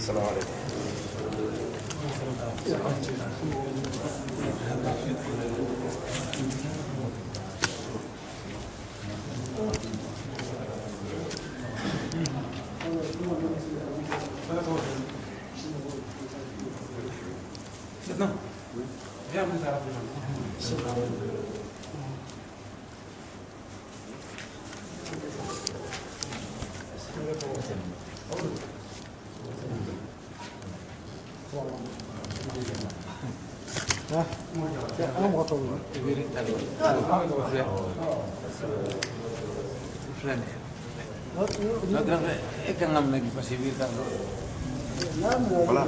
السلام عليكم. Voilà.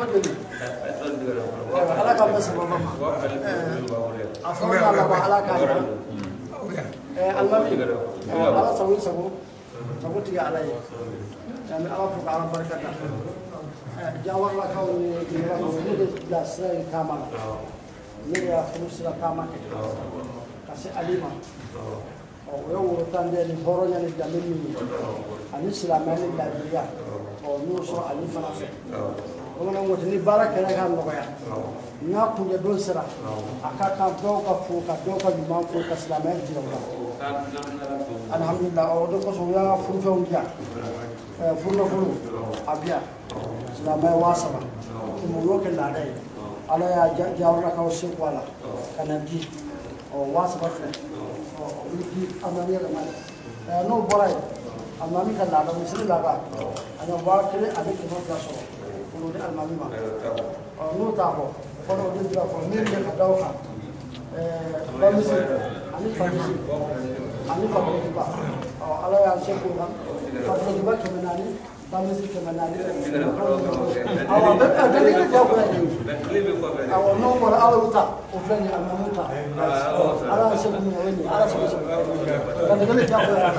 Joli Ala ka bɛn sababa ma. A fɔ n'a laban Ala k'a ɲa. Alimami, Ala sago i sago, sago tigi Ala ye. An bɛ Ala fo ka Ala barika da. Jawaralakaw ni Ginɛlakaw, ne de bila sira in taama la. Ne de y'a furu sira taama kɛ ka se Ali ma. Ɔ, o ye woro tan ni hɔrɔnya ni danbe min ye ani silamɛya ni laadiriya, ɔ, n y'o sɔrɔ Ali fana fɛ. Bamananw ko ten, ni baara kɛra ka nɔgɔya, n'a kuncɛ don sera, a ka kan dɔw ka fo ka dɔw ka ɲuman fo ka silamɛya jira u la. Alihamudulila. O de kosɔn u y'an ka furufɛnw di yan. Furunafolo a bi yan, silamɛya 3000, komi u y'o kɛ laada ye. Ala y'a Jawaralakaw se bɔ a la ka na di. Ɔ, 3000 filɛ. Ɔ, o bɛ di alimami yɛrɛ ma dɛ. N'o bɔra yen, alimami ka laada, misiri laada, ani 1200 sɔrɔ k'o di alimami ma. Ɔ, n'o t'a bɔ, o fana o de bila kɔnɔ min bɛ ka da o kan, bamisi ani famisi ani fabulokiba. Ɔ, Ala y'an se k'o kan, fabulokiba 400, bamisi 400. Awɔ, a bɛɛ bɛ diyagoya de ye. Awɔ, n'o bɔra aw y'u ta, o filɛ nin ye, alimamiw ta. Ala y'an se k'u minɛ, o ye nin ye. Ala sago sago ka nɛgɛli diyagoya.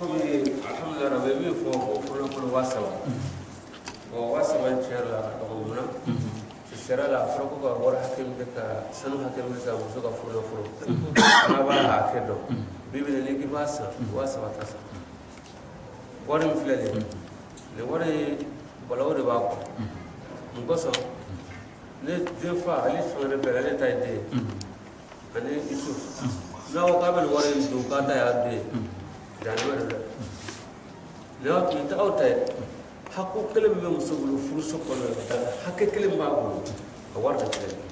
Komi alhamdulilah rabbi, min fɔ ko fɔlɔ 3000. Bon, 3000 in tiɲɛ yɛrɛ la a ka dɔgɔ. Mun na? Sariya la, a fɔra ko ka wari hakɛ min kɛ ka sanu hakɛ min kɛ ka muso ka furu nafolo, n'a b'a hakɛ dɔn. Bi bi in na, n'i k'i b'a san, 3000 t'a san. Wari min filɛ nin ye, nin wari in balawu de b'a kɔ. Mun kosɔn? Ne den fa ale fɛn wɛrɛ bɛɛ la, ale ta ye den ye ani Yusuf. N'a ko k'a bɛ nin wari in don k'a ta y'a den ye, jahanama de dɛ. Nin tɛ aw ta ye. Hakɛ kelen min bɛ muso bolo furuso kɔnɔ, hakɛ kelen b'a bolo, a wari de filɛ nin ye.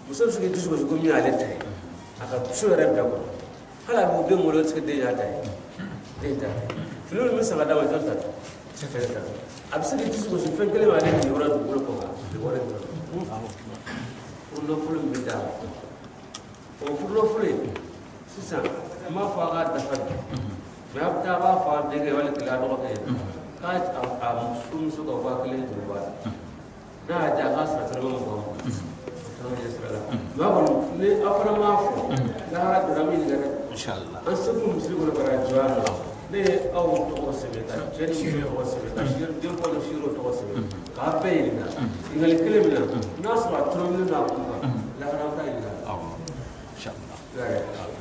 Muso bɛ se k'i dusu kasi ko min y'ale ta ye, a ka so yɛrɛ bɛɛ kɔnɔ, hali a b'o den wolo, est-ce que den y'a ta ye? Den t'a ta ye. Fini min bɛ san ka d'a ma, jɔn ta don? Cɛ ta don. A bɛ se k'i dusu kasi fɛn kelen b'ale jigin yɔrɔ dugukolo kɔ kan, nin wari in dɔrɔn. Furunafolo min bɛ d'a ma, o furunafolo in sisan, n b'a fɔ a k'a dafa bi, mais a bɛ taa a b'a fɔ a denkɛ wali kelen a dɔgɔkɛ ye k'a a furumuso ka 1000 juru b'a la. N'a y'a diya, a k'a sara dɔrɔmɛ 20. O t'anw ɲɛ sira la. Mais a kɔni, ni aw fana m'a fɔ, lahara donna min ɲininka dɛ. An seko misiri kɔnɔ ka na jɔ yan nɔ, ne ye aw tɔgɔ sɛbɛn, ka cɛ ni muso tɔgɔ sɛbɛn, ka den fɔlɔ ni seerew tɔgɔ sɛbɛn, k'a bɛɛ ɲininka ɲininkali kelen min na, n'a sɔrɔ a tɔnɔmilen don a kun kan, lahara an t'a ɲininka.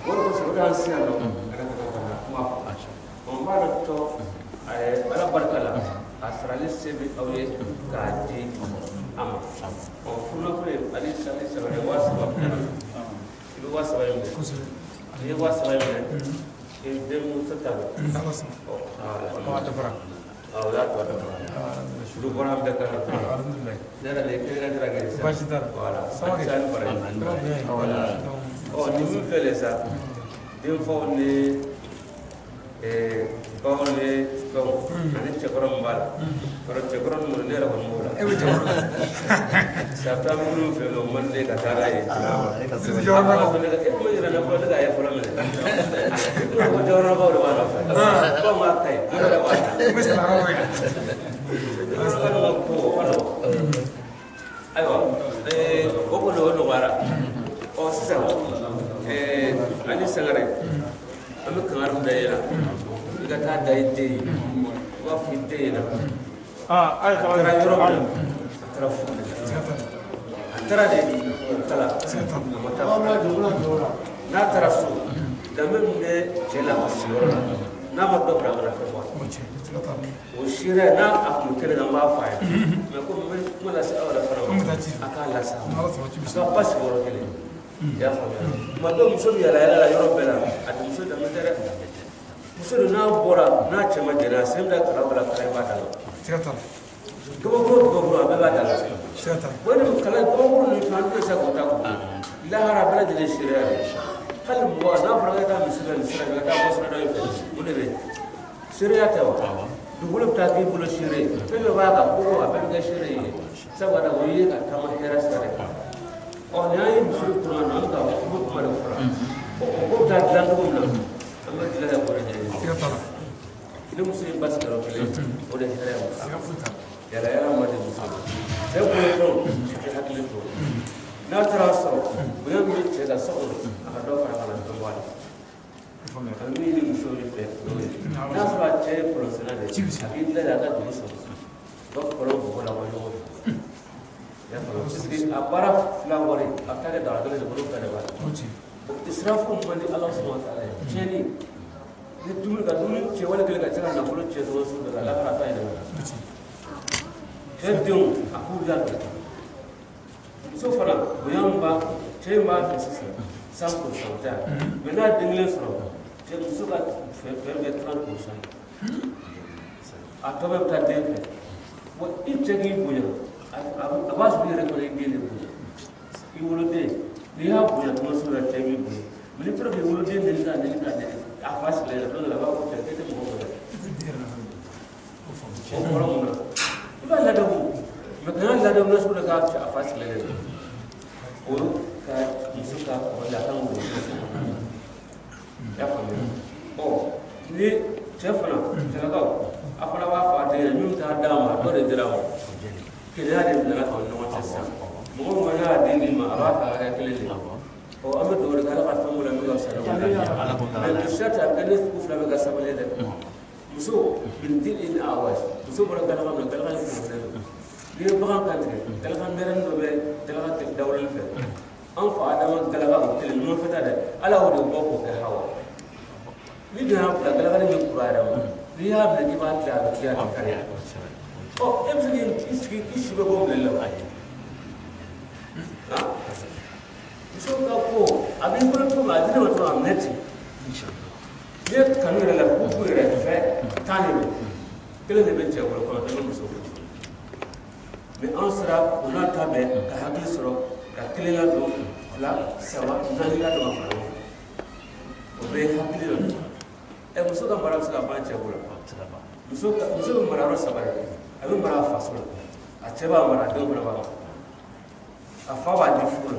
O de kosɔn, o de y'an se yan nɔ ka na ka na kuma fɔ. Ɔ, n b'a dɔn tɔ Ala barika la, a sarali se bɛ aw ye k'a di a ma. Ɔ, furunafolo ye ale sali saba 3000, i bɛ 3000 in minɛ. N'i ye 3000 in minɛ, i denmuso ta don. Ɔ, o y'a tɔ dafara. Olu bɔra an bɛɛ kan na. Ne yɛrɛ de ye kelen kɛ sisan. Voilà, a caya ni fara ye. Voilà. Ɔ, nin min filɛ nin ye sa, denfaw ni baw ni fɛnw ani cɛkɔrɔ min b'a la, kɔrɔ cɛkɔrɔ min ne yɛrɛ kɔni b'o la. Sarata minnu fɛ yen nɔ, o man di ne ye ka taa n'a ye. E kuma yira ne fɔlɔ, ne k'a ye fɔlɔ minɛ. I ko jawɔrɔkaw de b'a nɔfɛ. Ko n k'a ka ɲi, ne yɛrɛ b'a ta. Jawɔrɔkaw ka ko o ka nɔgɔn. Ayiwa, o kɔni o nɔgɔyara. Ɔ, sisan, Ali Sangare, an bɛ kangari min da i la, i ka taa da i den ye. I b'a fɔ i den ɲɛna. A taara yɔrɔ min na, a taara furu de la. A taara de kala, a ma taa furu. N'a taara so, danbe min bɛ cɛ la a sigiyɔrɔ la, n'a ma dɔ fara a kana fɛn bɔ a la. O seereya n'a a kun bɛ kɛnɛ kan, n b'a fɔ a ye. Mais komi n bɛ kuma lase aw yɛrɛ fana ma, a k'a lase a ma. A ka ba sigiyɔrɔ kelen. I y'a faamuya? Tuma dɔw muso bɛ yala yala la yɔrɔ bɛɛ la, a tɛ muso danbe tɛ dɛ. Muso dun n'a bɔra n'a cɛ ma jɛn n'a ye, sen bɛ taa kala kala i b'a da la. Siga t'a la. Gabakuru a bɛɛ b'a da la. Siga t'a la. O de kala gabakuru ninnu fɛn an tɛ se k'o ta k'o dun. Lahara bɛɛ lajɛlen seereya de. Hali mɔgɔ n'a fɔra k'e taa misi la nin sira fɛ ka taa bɔ sira dɔ in fɛ, o de bɛ yen. Seereya tɛ wa? Dugukolo bɛ taa k'i bolo seere ye. Fɛn fɛn b'a kan koko a bɛɛ bɛ kɛ seere ye. Sabu o ye ka taama hɛrɛ sira de kan. Ɔ nin y'an ye muso kuma na, an bɛ ka furu kuma de fɔra. O ko bɛ taa dilan cogo min na, an bɛ dilan kɛ k'o de ɲɛɲini. Siga t'a la. Ni muso ye ba sigiyɔrɔ kelen, o de ye hɛrɛ ye. Siga foyi t'a la. Yala yala ma di muso ma. Cɛ bolo fɛnw, i hakili to. N'a taara sɔrɔ bonya min bɛ cɛ ka so kɔnɔ, a ka dɔ fara ka na dɔ bɔ a la. A bɛ min ɲini muso de fɛ, o y'o ye. N'a sɔrɔ a cɛ ye kɔlɔnsɛnna de ye, a k'i jilaja a ka dugu sɔrɔ. U ka kɔlɔn bɔgɔ labɔ ɲɔgɔn fɛ. I y'a faamu? Parce que a baara fila wari, a bɛ taa kɛ daga kelen de kɔnɔ, fila de b'a la. Israfu man di Ala subahana wa taala ye. Tiɲɛni ni dumuni ka dumuni cɛ wali kelen ka se ka nafolo cɛ cogo sugu dɔ la, Ala kana taa yɛlɛma. Cɛ denw a k'u ladon. Muso fana bonya min b'a cɛ in b'a fɛ sisan 100% tɛ yan, mais n'a den kelen sɔrɔ, cɛ muso ka fɛn bɛ kɛ 30%, a tɔ bɛɛ bɛ taa den fɛ. Wa i cɛ k'i bonya, a b'a sɔrɔ i yɛrɛ kɔnɔ i den de bonya, i woloden. N'i y'a bonya tuma sugu la, cɛ b'i bonya. Mais n'i tora k'i woloden neni k'a neni k'a neni, a fa sigilen la don dɔ la, a b'a fɔ cɛ k'e tɛ mɔgɔ bonya. O kɔrɔ mun na? I b'a ladamu, mais kana ladamu na sugu dɔ k'a a fa sigilen don. O ka muso ka kɔrɔlen a kan k'o muso. I y'a faamuya? Ɔ ni cɛ fana, cɛlakaw, a fana b'a fɔ a den ye min bɛ taa d'a ma, dɔ de dira a ma. Keleya de nana k'aw ni ɲɔgɔn cɛ sisan. Mɔgɔ min n'a y'a den d'i ma, a b'a fɛ a ka kɛ kelen de ye. Ɔ an bɛ dugawu de kɛ Ala ka fɛn la min ka fisa ni o ye. Mais sati a bɛ kɛ ne u fila bɛ ka sabali dɛ. Muso bin di ni awa, muso bɔra galaka min na, galaka in kunkolo don. N'i ye bagan kan tigɛ, galaka mɛrɛnin dɔ bɛ galaka dawolali fɛ. An fa Adama galaka o kelen ɲɔgɔn fɛ ta dɛ, Ala y'o de bɔ k'o kɛ Hawa. Ni dun y'a bila galaka nin bɛ kuru a yɛrɛ ma, n'i y'a minɛ k'i b'a tila a bɛ tila a bɛ kari. Ɔ e bɛ se k'i sigi i si bɛ bɔ minɛli la wa? Muso ka ko a b'i bolo cogo min, a di ne ma cogo min, a minɛ ten. N'i ye kanu yɛrɛ la, couple yɛrɛ fɛ 10 de don, kelen de bɛ cɛ bolo, 9 bɛ muso bolo. Mais anw sera o n'a ta bɛɛ ka hakili sɔrɔ ka kelen ladon, 2, 3, 4 ladon ka fara ɲɔgɔn kan. O bɛɛ ye hakili dɔ de ye. Ɛ muso ka mara bɛ se ka ban cɛ bolo. Muso bɛ mara yɔrɔ 3 de. A bɛ mara a faso la, a cɛ b'a mara, a denw fana b'a mara. A fa b'a di furu la,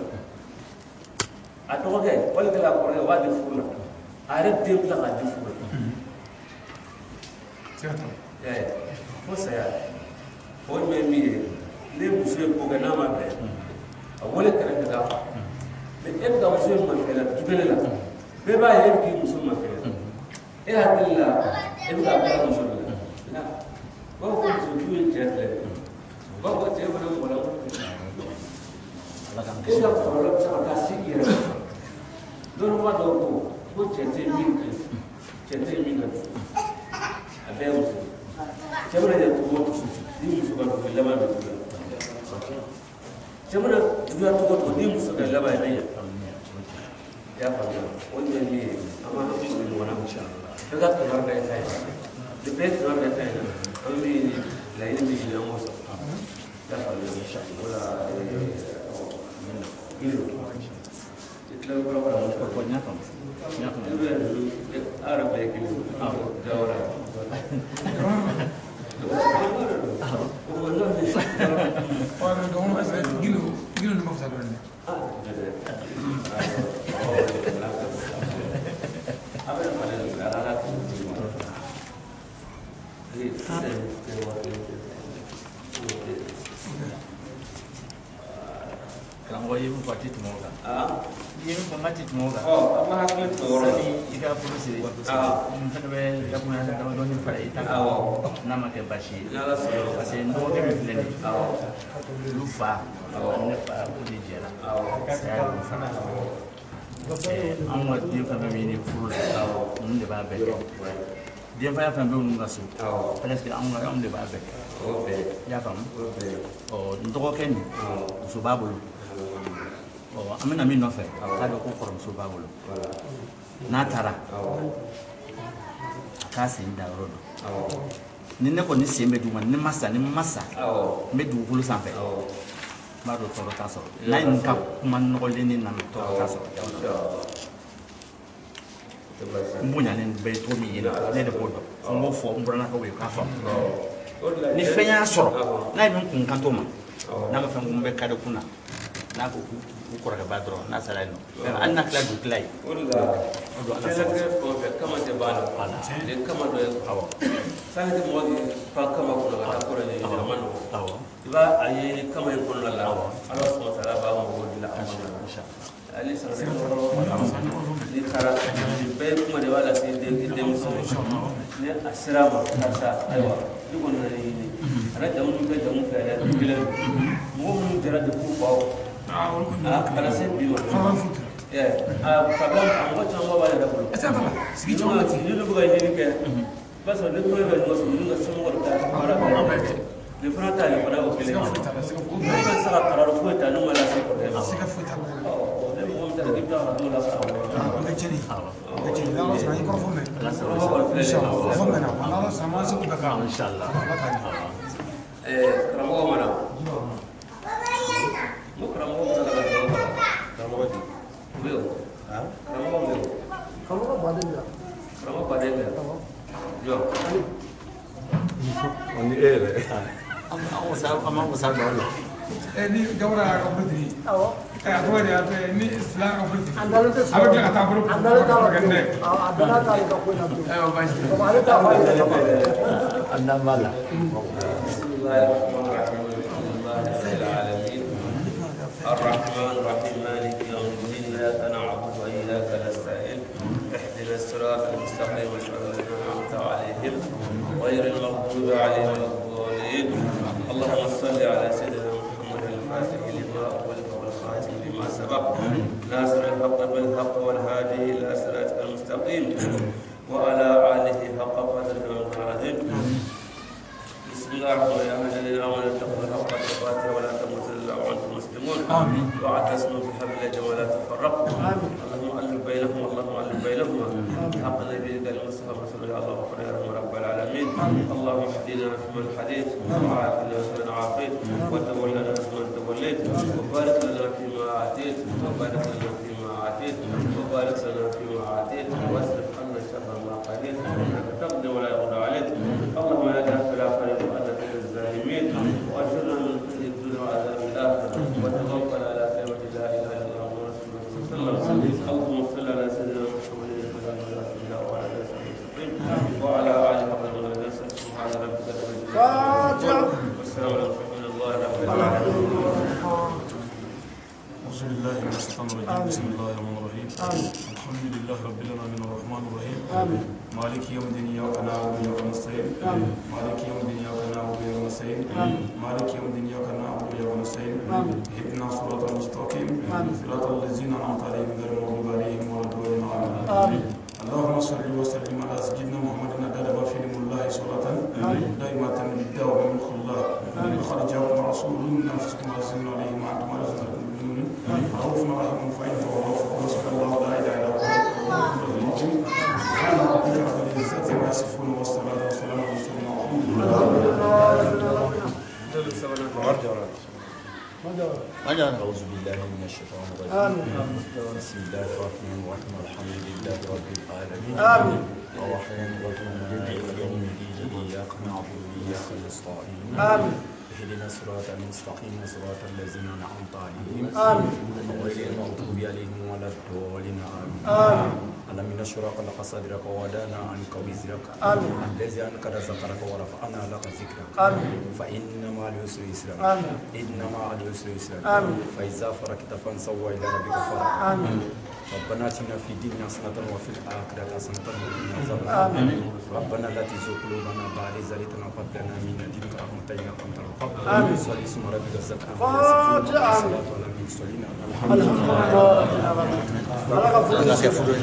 a dɔgɔkɛ wali kelen a kɔrɔkɛ o b'a di furu la, a yɛrɛ den tila k'a di furu la. Fo saya. O jumɛn ye min ye, ni muso ye ko kɛ n'a ma bɛn, a wele kɛrɛfɛ k'a fa. Mais e bɛ ka muso in mafɛlɛ du kelen la, bɛɛ b'a ye e bɛ k'i muso mafɛlɛ. E hakili la e bɛ k'a kɛ muso de la. U b'a fɔ ko muso ju ye cɛ filɛ, u b'a fɔ cɛ fana mɔgɔ la. E ka kɔlɔlɔ bɛ se ka taa se i yɛrɛ ma. Dɔnniba dɔw ko ko cɛ tɛ min kɛ, cɛ tɛ min ka jugu, a bɛɛ ye muso. Cɛ mana ɲɛ cogo o cogo, ni muso ka jugu laban bɛ juguya. Cɛ mana juguya cogo o cogo, ni muso ka laban ye bɛ ɲɛ. I y'a faamuya? O de ye min ye, an b'an hakili to ɲɔgɔn na. Bɛɛ ka kangari da i ta ye. Ni bɛɛ ye kangari da i ta ye, an bɛ min ɲini, laɲini min ɲini, an b'o sɔrɔ. I y'a faamuya? O la Gindo, i tilala kɔrɔ kɔrɔ la. N y'a faamu. E bɛ ninnu, aw yɛrɛ bɛɛ ye kelen ye. Jawara. Gindo, Gindo nin ma fisa dɔɔnin dɛ. Karamɔgɔ ye min fɔ a tɛ tɛmɛ o kan. I ye min fɔ n ka tɛ tɛmɛ o kan. Ɔ an b'a hakili to o yɔrɔ la. Sani i ka furu siri. N fana bɛ dakurunya damadɔni fara i ta kan. N'a ma kɛ baasi ye. N'Ala sɔnna. Parce que n dɔgɔkɛ min filɛ nin ye. Olu fa ani ne fa o de jɛra. Saya y'o fana. Anw ka den fɛn fɛn bɛ ɲini furu la, ninnu de b'a bɛɛ kɛ. Denfaya fɛn bɛ ninnu ka so. Presque anw de b'a bɛɛ kɛ. I y'a faamu? Ɔ n dɔgɔkɛ nin, muso b'a bolo. An bɛna min nɔfɛ, k'a dɔn ko kɔrɔmuso b'a bolo. N'a taara, a k'a sen da yɔrɔ dɔn. Ni ne kɔni sen bɛ duguma, ni ma sa, ni ma sa, n bɛ dugukolo sanfɛ. N b'a dɔn tɔɔrɔ t'a sɔrɔ. N'a ye n ka kuma nɔgɔlen ne nana, tɔɔrɔ t'a sɔrɔ. N bonyalen bɛ cogo min ye, ne de b'o dɔn. Fo n b'o fɔ n burannakaw ye k'a faamu. Ni fɛn y'a sɔrɔ, n'a ye min kun kan t'o ma, n'a ma fɛn kun bɛ kari kun na, n'a ko k'u kɔrɔkɛ ba dɔrɔn, n'a sara yen nɔ, hali n'a kɛra dugutila ye. O de la, diɲɛlatigɛ fɛn o fɛn, kama tɛ ban la. Nin ye kama dɔ ye. Awɔ. Sani tɛ mɔgɔ k'i pan kama kɔnɔ ka taa ko dɔ ɲɛɲini, a ma nɔgɔn. Awɔ. I b'a a ɲɛɲini kama in kɔnɔna la, Ala sɔnna taala b'a mago dilan a kɔnɔna la. Ale sɔrɔ n'i taara, nin bɛɛ ye kuma de b'a lase denmuso ma. Ni a sera a ma, karisa, ayiwa, ne kɔni nana ɲini. A na jamu min kɛ jamu fɛ yɛrɛ, kelen don. Mɔgɔ minnu jɛra de k'u faw, a kana se bi ma. A kabila a mɔgɔ caman b'a yɛrɛ bolo. N'olu bɛ ka ɲini kɛ, i b'a sɔrɔ ni kulo bɛ ɲɔgɔn sɔrɔ, ninnu ka somɔgɔw de ta baara kɛ. Nin fana ta nin fana y'o kelen ye. N'u bɛ se ka kararo foyi ta n'u ma lase kɔrɔkɛ ma. Ne mɔgɔ min taara k'i bɛ taa ka t'o la fara o karamɔgɔ mana. N ko karamɔgɔ mana ka dugawu kɛ. Karamɔgɔ di. O bɛ yen o. Karamɔgɔ bɛ yen o. Karamɔgɔ baden bɛ yan. Karamɔgɔ baden bɛ yan. Jɔ. O ni e yɛrɛ. An ma wasa dɔw la. Ni Jawara y'a ka bolo digi. Awɔ. A tɔgɔ de y'a fɛ ni Sila ka bolo digi. A dalen tɛ A bɛ tila ka taa bolo. A dalen t'a la pewu. A dalen t'ale ka ko in na pewu. Ayiwa, baasi tɛ. Komi ale t'a fɔ a yɛrɛ kama. An n'an b'a la. الرحمن الرحيم مالك يوم الدين إياك نعبد وإياك نستعين اهدنا الصراط المستقيم صراط الذين أنعمت عليهم غير المغضوب عليهم ولا الضالين اللهم صل على سيدنا محمد الفاتح لما أغلق والخاتم لما سبق ناصر الحق بالحق والهادي إلى صراطك المستقيم وعلى آله حق قدره العظيم. بسم الله الرحمن الرحيم. الذين آمنوا اتقوا الله حق تقاته ولا تموتن إلا وأنتم مسلمون. آمين. واعتصموا بحبل الله ولا تفرقوا. آمين. اللهم ألف بينهم، اللهم ألف بينهما بحق نبيك المصطفى رسول الله اللهم يا رب العالمين. اللهم اهدنا فيمن هديت وعافنا فيمن عافيت وتولنا فيمن توليت وبارك لنا فيما أعطيت وبارك لنا فيما أعطيت وبارك لنا فيما أعطيت واصرف عنا شر ما قضيت إنك تقضي ولا يقضى عليك. اللهم لا تغفر الآخرين وأنت الظالمين وأجرنا من خزي الدنيا وعذاب الآخرة وتوفنا على كلمة لا إله إلا الله ورسوله صلى الله عليه وسلم. اللهم صل على سيدنا محمد وعلى آله وصحبه وسلم وعلى آله وصحبه وسلم. سبحان ربك رب العزة والسلام على المرسلين الله رب العالمين. أعوذ بالله من الشيطان الرجيم. بسم الله الرحمن الرحيم. الحمد لله رب العالمين الرحمن الرحيم. مالك يوم الدين إياك نعبد وإياك نستعين. مالك يوم الدين إياك نعبد وإياك نستعين. مالك يوم الدين إياك نعبد وإياك نستعين. اهدنا الصراط المستقيم صراط الذين أنعمت عليهم غير المغضوب عليهم ولا الضالين. آمين. اللهم صل وسلم على سيدنا محمد عدد ما في علم الله صلاة دائمة بالدعوة من الله. لقد جاءكم رسول من أنفسكم عزيز عليه ما أنتم عليه بالمؤمنين رؤوف رحيم فإن تولوا فقل حسبي الله لا إله إلا هو العظيم. سبحان ربك رب العزة عما يصفون والصلاة والسلام على المرسلين والحمد لله رب العالمين. أعوذ بالله من الشيطان الرجيم. بسم الله الرحمن الرحيم. الحمد لله رب العالمين. آمين. الرحمن الرحيم مالك يوم الدين إياك نعبد وإياك نستعين. آمين. اهدنا الصراط المستقيم صراط الذين أنعمت عليهم آمين. غير المغضوب عليهم ولا الضالين. آمين. آمين. ألم نشرح لك صدرك ووضعنا عنك وزرك آمين. الذي أنقض ظهرك ورفعنا لك ذكرك. آمين. فإن مع العسر يسرا. آمين. إن مع العسر يسرا. آمين. فإذا فرغت فانصب وإلى ربك فارغب. آمين. ربنا آتنا في الدنيا حسنة وفي الآخرة حسنة وقنا عذاب النار. آمين. ربنا لا تزغ قلوبنا بعد إذ هديتنا وهب لنا من لدنك رحمة إنك أنت الوهاب. آمين. صل اسم ربك الزكاة. فاتحة. آمين. الحمد الحمد لله رب العالمين. ala ka furu.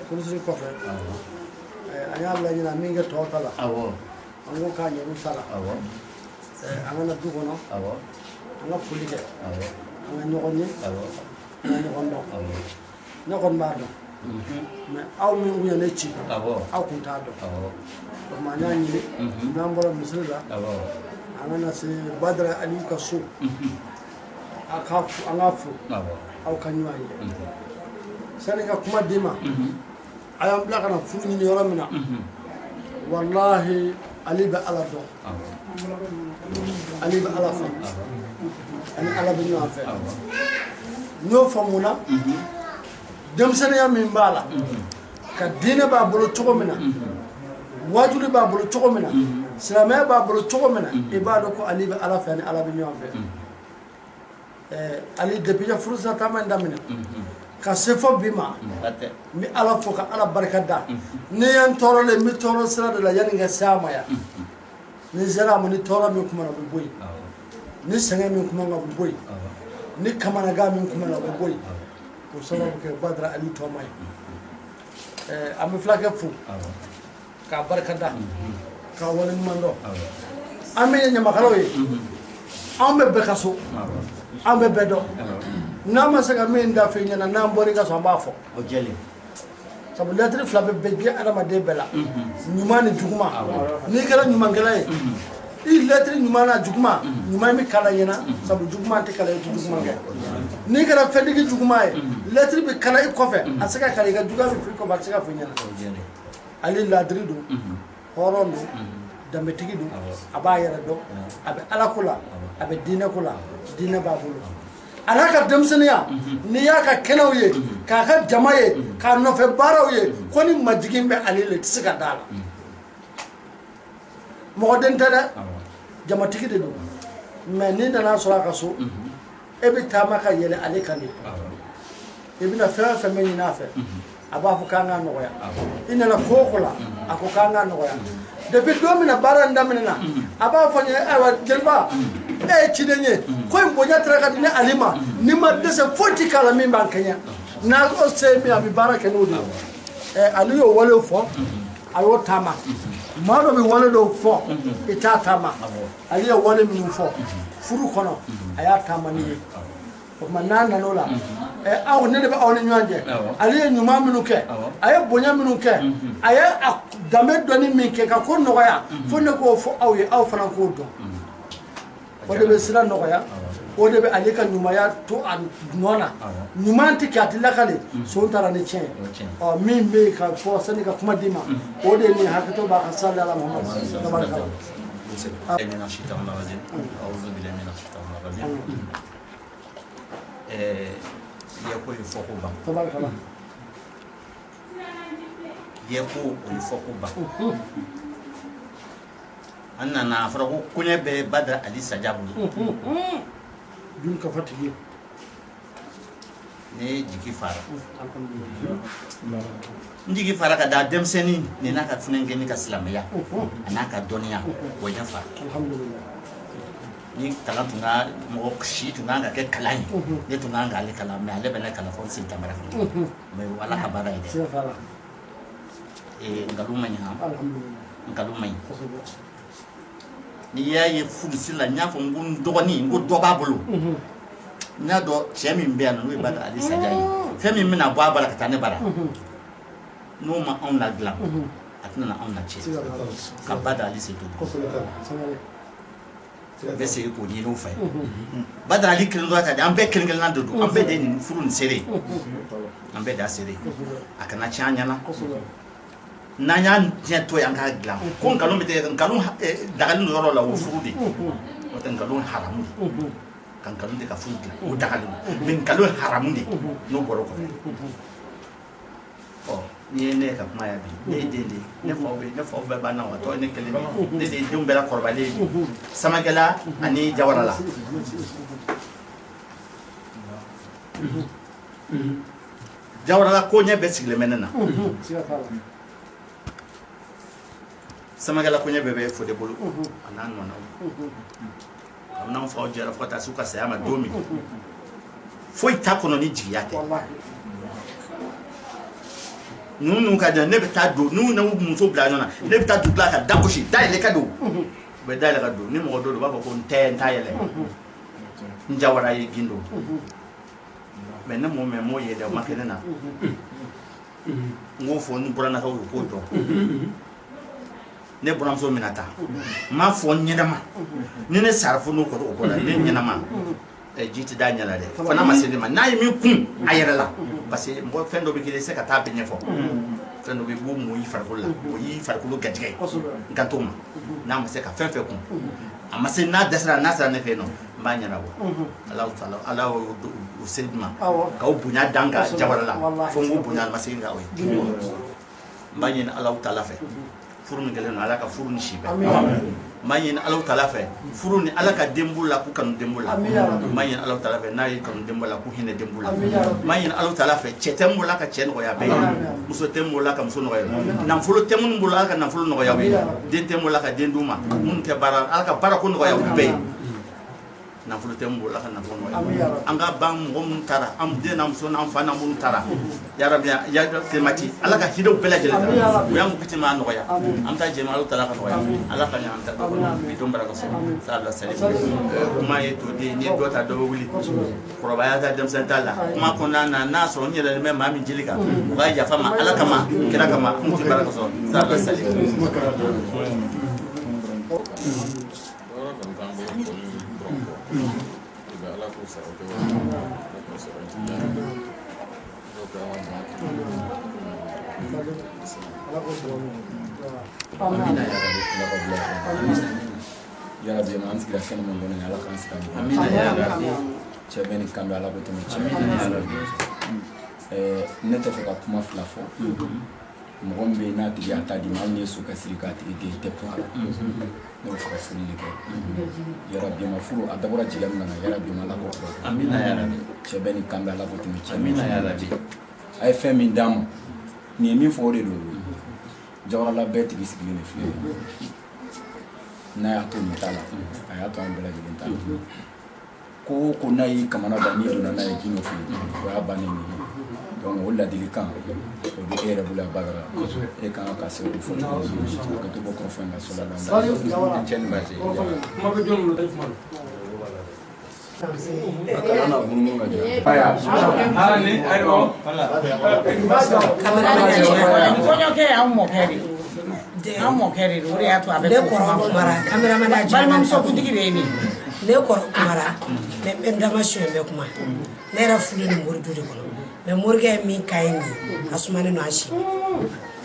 Furusiri kɔfɛ an y'a laɲini an min kɛ tɔw ta la an ko k'a ɲɛru ta la an ka na du kɔnɔ an ka foli kɛ an ka ɲɔgɔn ye an ka ɲɔgɔn dɔn ne kɔni b'a dɔn mais aw min kun ye ne ci aw kun t'a dɔn o tuma an y'a ɲini n'an bɔra misiri la an ka na se Badara Aliyu ka so an k'a fo aw ka ɲɔgɔn ye sani ka kuma d'i ma a y'an bila ka na furu ɲini yɔrɔ min na walahi ale bɛ Ala dɔn ale bɛ Ala fɛ ani Ala bɛ ɲɔgɔn fɛ n y'o fɔ mun na denmisɛnninya min b'a la ka diinɛ b'a bolo cogo min na wajuli b'a bolo cogo min na silamɛya b'a bolo cogo min na i b'a dɔn ko ale bɛ Ala fɛ ani Ala bɛ ɲɔgɔn fɛ ale depuis i furu sira taama in daminɛ ka se fɔ bi ma n bɛ Ala fo ka Ala barika da ni ye n tɔɔrɔlen n bɛ tɔɔrɔ sira de la yanni n ka se a ma yan ni n sera a ma ni tɔɔrɔ min kuma na o bɛ bɔ yen ni sɛgɛn min kuma na o bɛ bɔ yen ni kamanagan min kuma na o bɛ bɔ yen k'o sababu kɛ Badara Aliyu Tɔma ye an bɛ fulakɛ fo k'a barika da k'a waleɲuman dɔn an min ye ɲamakalaw ye anw bɛ bɛɛ ka so an bɛ bɛɛ dɔn n'an ma se ka min da f'i ɲɛna n'an bɔra i ka so an b'a fɔ sabu lɛtiri fila bɛ bɛɛ diɲɛ adamaden bɛɛ la ɲuman ni juguman n'i kɛra ɲumankɛla ye i lɛtiri ɲuman n'a juguman ɲuman bɛ kala ɲɛna sabu juguman tɛ kala i tɛ juguman kɛ n'i kɛra fɛntigi juguman ye lɛtiri bɛ kala i kɔfɛ a tɛ se ka kala i ka juguya bɛ f'i kɔfɛ a tɛ se ka f'i ɲɛna ale ladiri don hɔrɔn don danbetigi don a b'a yɛrɛ dɔn a bɛ Ala ko la a bɛ diinɛ ko la diinɛ b'a bolo A n'a ka denmisɛnninya, n'i y'a ka kɛnɛw ye, k'a ka jama ye, k'a nɔfɛ baaraw ye, ko ni majigin bɛ ale la, i tɛ se ka d'a la. Mɔgɔ den tɛ dɛ, jamatigi de don. Mais n'i nana sɔrɔ a ka so, e bɛ taama ka yɛlɛ ale kan de. I bɛna fɛn o fɛn min ɲini a fɛ, a b'a fɔ k'an k'a nɔgɔya. I nana ko o ko la, a ko k'an k'a nɔgɔya. Depuis don min na baara in daminɛna, a b'a fɔ n ye, ayiwa jeliba, e ye ciden ye, ko in bonya taara ka di ne Ale ma, n'i ma dɛsɛ foyi ti k'a la min b'an kɛɲɛ. N'a o se ye min ye, a bɛ baara kɛ n'o de ye. Ale y'o walew fɔ, a y'o taama. Maa dɔ bɛ wale dɔw fɔ, i t'a taama. Ale ye wale minnu fɔ furu kɔnɔ, a y'a taama ni ye. O tuma n'a nana o la, aw ne de bɛ aw ni ɲɔgɔn cɛ. Ale ye ɲuman minnu kɛ, a ye bonya minnu kɛ, a ye a danbe dɔnni min kɛ ka ko nɔgɔya, fo ne k'o fɔ aw ye, aw fana k'o dɔn. O de bɛ sira nɔgɔya, o de bɛ ale ka ɲumanya to a nɔ na. Ɲuman tɛ kɛ, a tɛ lakale, son taara ni tiɲɛ ye. Ɔ min bɛ yen ka fɔ sani ka kuma d'i ma, o de ye nin hakɛto b'a ka sali ala Muhamadu tabarikala. من الشيطان الرجيم أعوذ بالله من الشيطان الرجيم yeko ye fɔ ko ban. Tabarikala. Yeko o ye fɔ ko ban. An nana a fɔra ko koɲɛ bɛ Badara Ali Saja bolo. Jun ka fatigi. Ne jigi fara. N jigi fara ka da denmisɛnnin nin n'a ka funankɛnin ka silamɛya a n'a ka dɔnniya o ɲɛ fara. Ni kalan tun ka mɔgɔ si tun kan ka kɛ kalan ye, ne tun kan k'ale kalan, mais ale bɛ ne kalan fo n sen tamara kan. Mais o Ala ka baara ye dɛ. Nkalon ma ɲi han, nkalon ma ɲi. N'i y'a ye furusi la, n y'a fɔ n ko n dɔgɔnin, n ko dɔ b'a bolo. N y'a dɔn cɛ min bɛ yan nɔ, n'o ye Badara Ali Saja ye, fɛn min bɛna bɔ a bara ka taa ne bara, n'o ma anw ladilan, a tɛna na anw latiɲɛ. Ka Badara Ali se to. N bɛ segin k'o ɲini u fɛ. Badara Ali kelen dɔrɔn ta de, an bɛɛ kelen kelenna de don, an bɛɛ de ye nin furu nin seere ye, an bɛɛ de y'a seere ye. A kana tiɲɛ an ɲɛna. N'an y'a diɲɛ to yen, an k'a dilan. Ko nkalon bɛ tigɛ, nkalon dagalen don yɔrɔ la, o furu de. O tɛ nkalon haramu de. Ka nkalon de ka furu dilan, o dagalen don. Mais nkalon haramu de, n'o bɔra o kɔfɛ. Ɔ n'i ye ne ka kuma ya bi, ne ye den de ye, ne faw bɛ, ne faw bɛɛ banna, wa tɔ ye ne kelen de ye. Ne de ye denw bɛɛ la kɔrɔbalen ye bi. Samakɛla ani Jawarala. Jawarala ko ɲɛ bɛɛ sigilen bɛ ne na. Samakɛla ko ɲɛ bɛɛ bɛ Fode bolo, a n'a nɔnaw. Kabini anw faw jɛra fo ka taa s'u ka saya ma don min, foyi t'a kɔnɔ ni jigiya tɛ. Ninnu ka jan, ne bɛ taa don, n'u n'u muso bila ɲɔgɔn na, ne bɛ taa dugu la ka da gosi, da yɛlɛ ka don. U bɛ da yɛlɛ ka don, ni mɔgɔ dɔ don, u b'a fɔ ko n tɛ, n t'a yɛlɛ. N Jawara ye Gindo. Mais ne m'o mɛn, m'o ye dɛ, o ma kɛ ne na. N k'o fɔ n burannakaw ye, u k'o dɔn. Ne buramuso bɛna taa, n m'a fɔ n ɲɛnama. Ni ne sara fo n'o kɔrɔ o bɔra, ne ɲɛnama. Ji tɛ d'a ɲɛ la dɛ, fo n'a ma se ne ma. N'a ye min kun a yɛrɛ la, parce que mɔgɔ fɛn dɔ bɛ k'i la, i tɛ se ka taa bɛɛ ɲɛfɔ. Fɛn dɔ bɛ yen, i b'o mun i farikolo la, o y'i farikolo garijɛgɛ ye. N kan t'o ma. N'a ma se ka fɛn fɛn kun, a ma se, n'a dɛsɛra, n'a sera ne fɛ yen nɔ, n b'a ɲɛnabɔ. Ala taala, Ala y'o se di ma, k'aw bonya dan kan Jawara la, fo n k'o bonya ma segin k'aw ye. N b'a ɲini Ala taala fɛ, furu min kɛlen don, Ala ka furu ni si bɛn. N b'a ɲini Ala taala fɛ, furu ni Ala ka den b'u la, k'u kanu den b'u la. N b'a ɲini Ala taala fɛ, n'a ye kanu den b'u la, k'u hinɛ den b'u la. N b'a ɲini Ala taala fɛ, cɛ tɛ n bolo ka cɛ nɔgɔya bɛɛ ye, muso tɛ n bolo ka muso nɔgɔya, nafolo tɛ minnu bolo, Ala ka nafolo nɔgɔya u ye, den tɛ n bolo ka den d'u ma, minnu tɛ baara, Ala ka baara ko nɔgɔya u bɛɛ ye. Nafolo tɛ n bolo, Ala ka nafolo nɔgɔya. An ka ban mɔgɔ minnu taara, an den n'an muso n'an fa n'an minnu taara, yarabi ya Clémenti, Ala ka hinɛw bɛɛ lajɛlen ta, u y'an kiti ma nɔgɔya, an bɛ taa jɛma Ala taala ka nɔgɔya, Ala ka ɲɛ an ta dɔ kɔnɔ, bi don baraka sɔrɔ, sabula sali kuma ye to den, n'i ye dɔ ta dɔ bɛ wuli, kɔrɔbaya ta denmisɛn t'a la, kuma kɔnɔna na n'a sɔrɔ n yɛrɛ bɛ maa min jeli kan, u ka yafa ma Ala kama, kira kama, n tɛ baraka sɔrɔ, sabula sali. Yarabi an sigira kɛnɛ min kɔnɔ, Ala k'an sigi a ɲɔgɔn. Amina ya Rabbi. Cɛ bɛ ni kan bɛ Ala ko tɛmɛ cɛ. Ne tɛ fɛ ka kuma fila fɔ. Mɔgɔ min bɛ yen n'a tigi y'a ta d'i ma, hali n'i ye sokɛ siri k'a tigi den, i tɛ kun a la. Ne bɛ fɛ ka foli de kɛ. Yarabi ma furu a dabɔra jigiya min kama, yarabi ma Ala k'o kɛ. Amina yarabi. Cɛ bɛ ni kan bɛ Ala ko tɛmɛ cɛ. Amina yarabi. A ye fɛn min d'an ma, nin ye min fɔ o de don. Jawarala bɛɛ tigi sigilen de filɛ. N'a y'a to nin ta la, a y'a to an bɛɛ lajɛlen ta la. Ko o ko n'a y'i kamana da, n'i donna n'a ye Gindo fɛ yen, o y'a bannen de ye. Donc o ladilikan o bɛ e yɛrɛ bolo yan Badara. E kan ka se o fɔ cogo min na, a ka to bɔ kɔrɔfɔ in ka so la. Cɛ ni baasi. Kuma bɛ jɔn bolo kuma don. A kana na munumunu ka jɔ. Ah ni ayiwa. Kɔɲɔkɛ y'anw mɔkɛ de ye. An mɔkɛ de don, o de y'a to a bɛ Ne kɔrɔ kumara, cameraman y'a jɔ. Balimamuso kuntigi de ye nin ye. Ne kɔrɔ kumara, mais n bɛ n dama suɲɛ, n bɛ kuma. Ne yɛrɛ furulen don moridu de kɔnɔ, mais morikɛ ye min k'a ye nin ye, a sumanen don an si ma.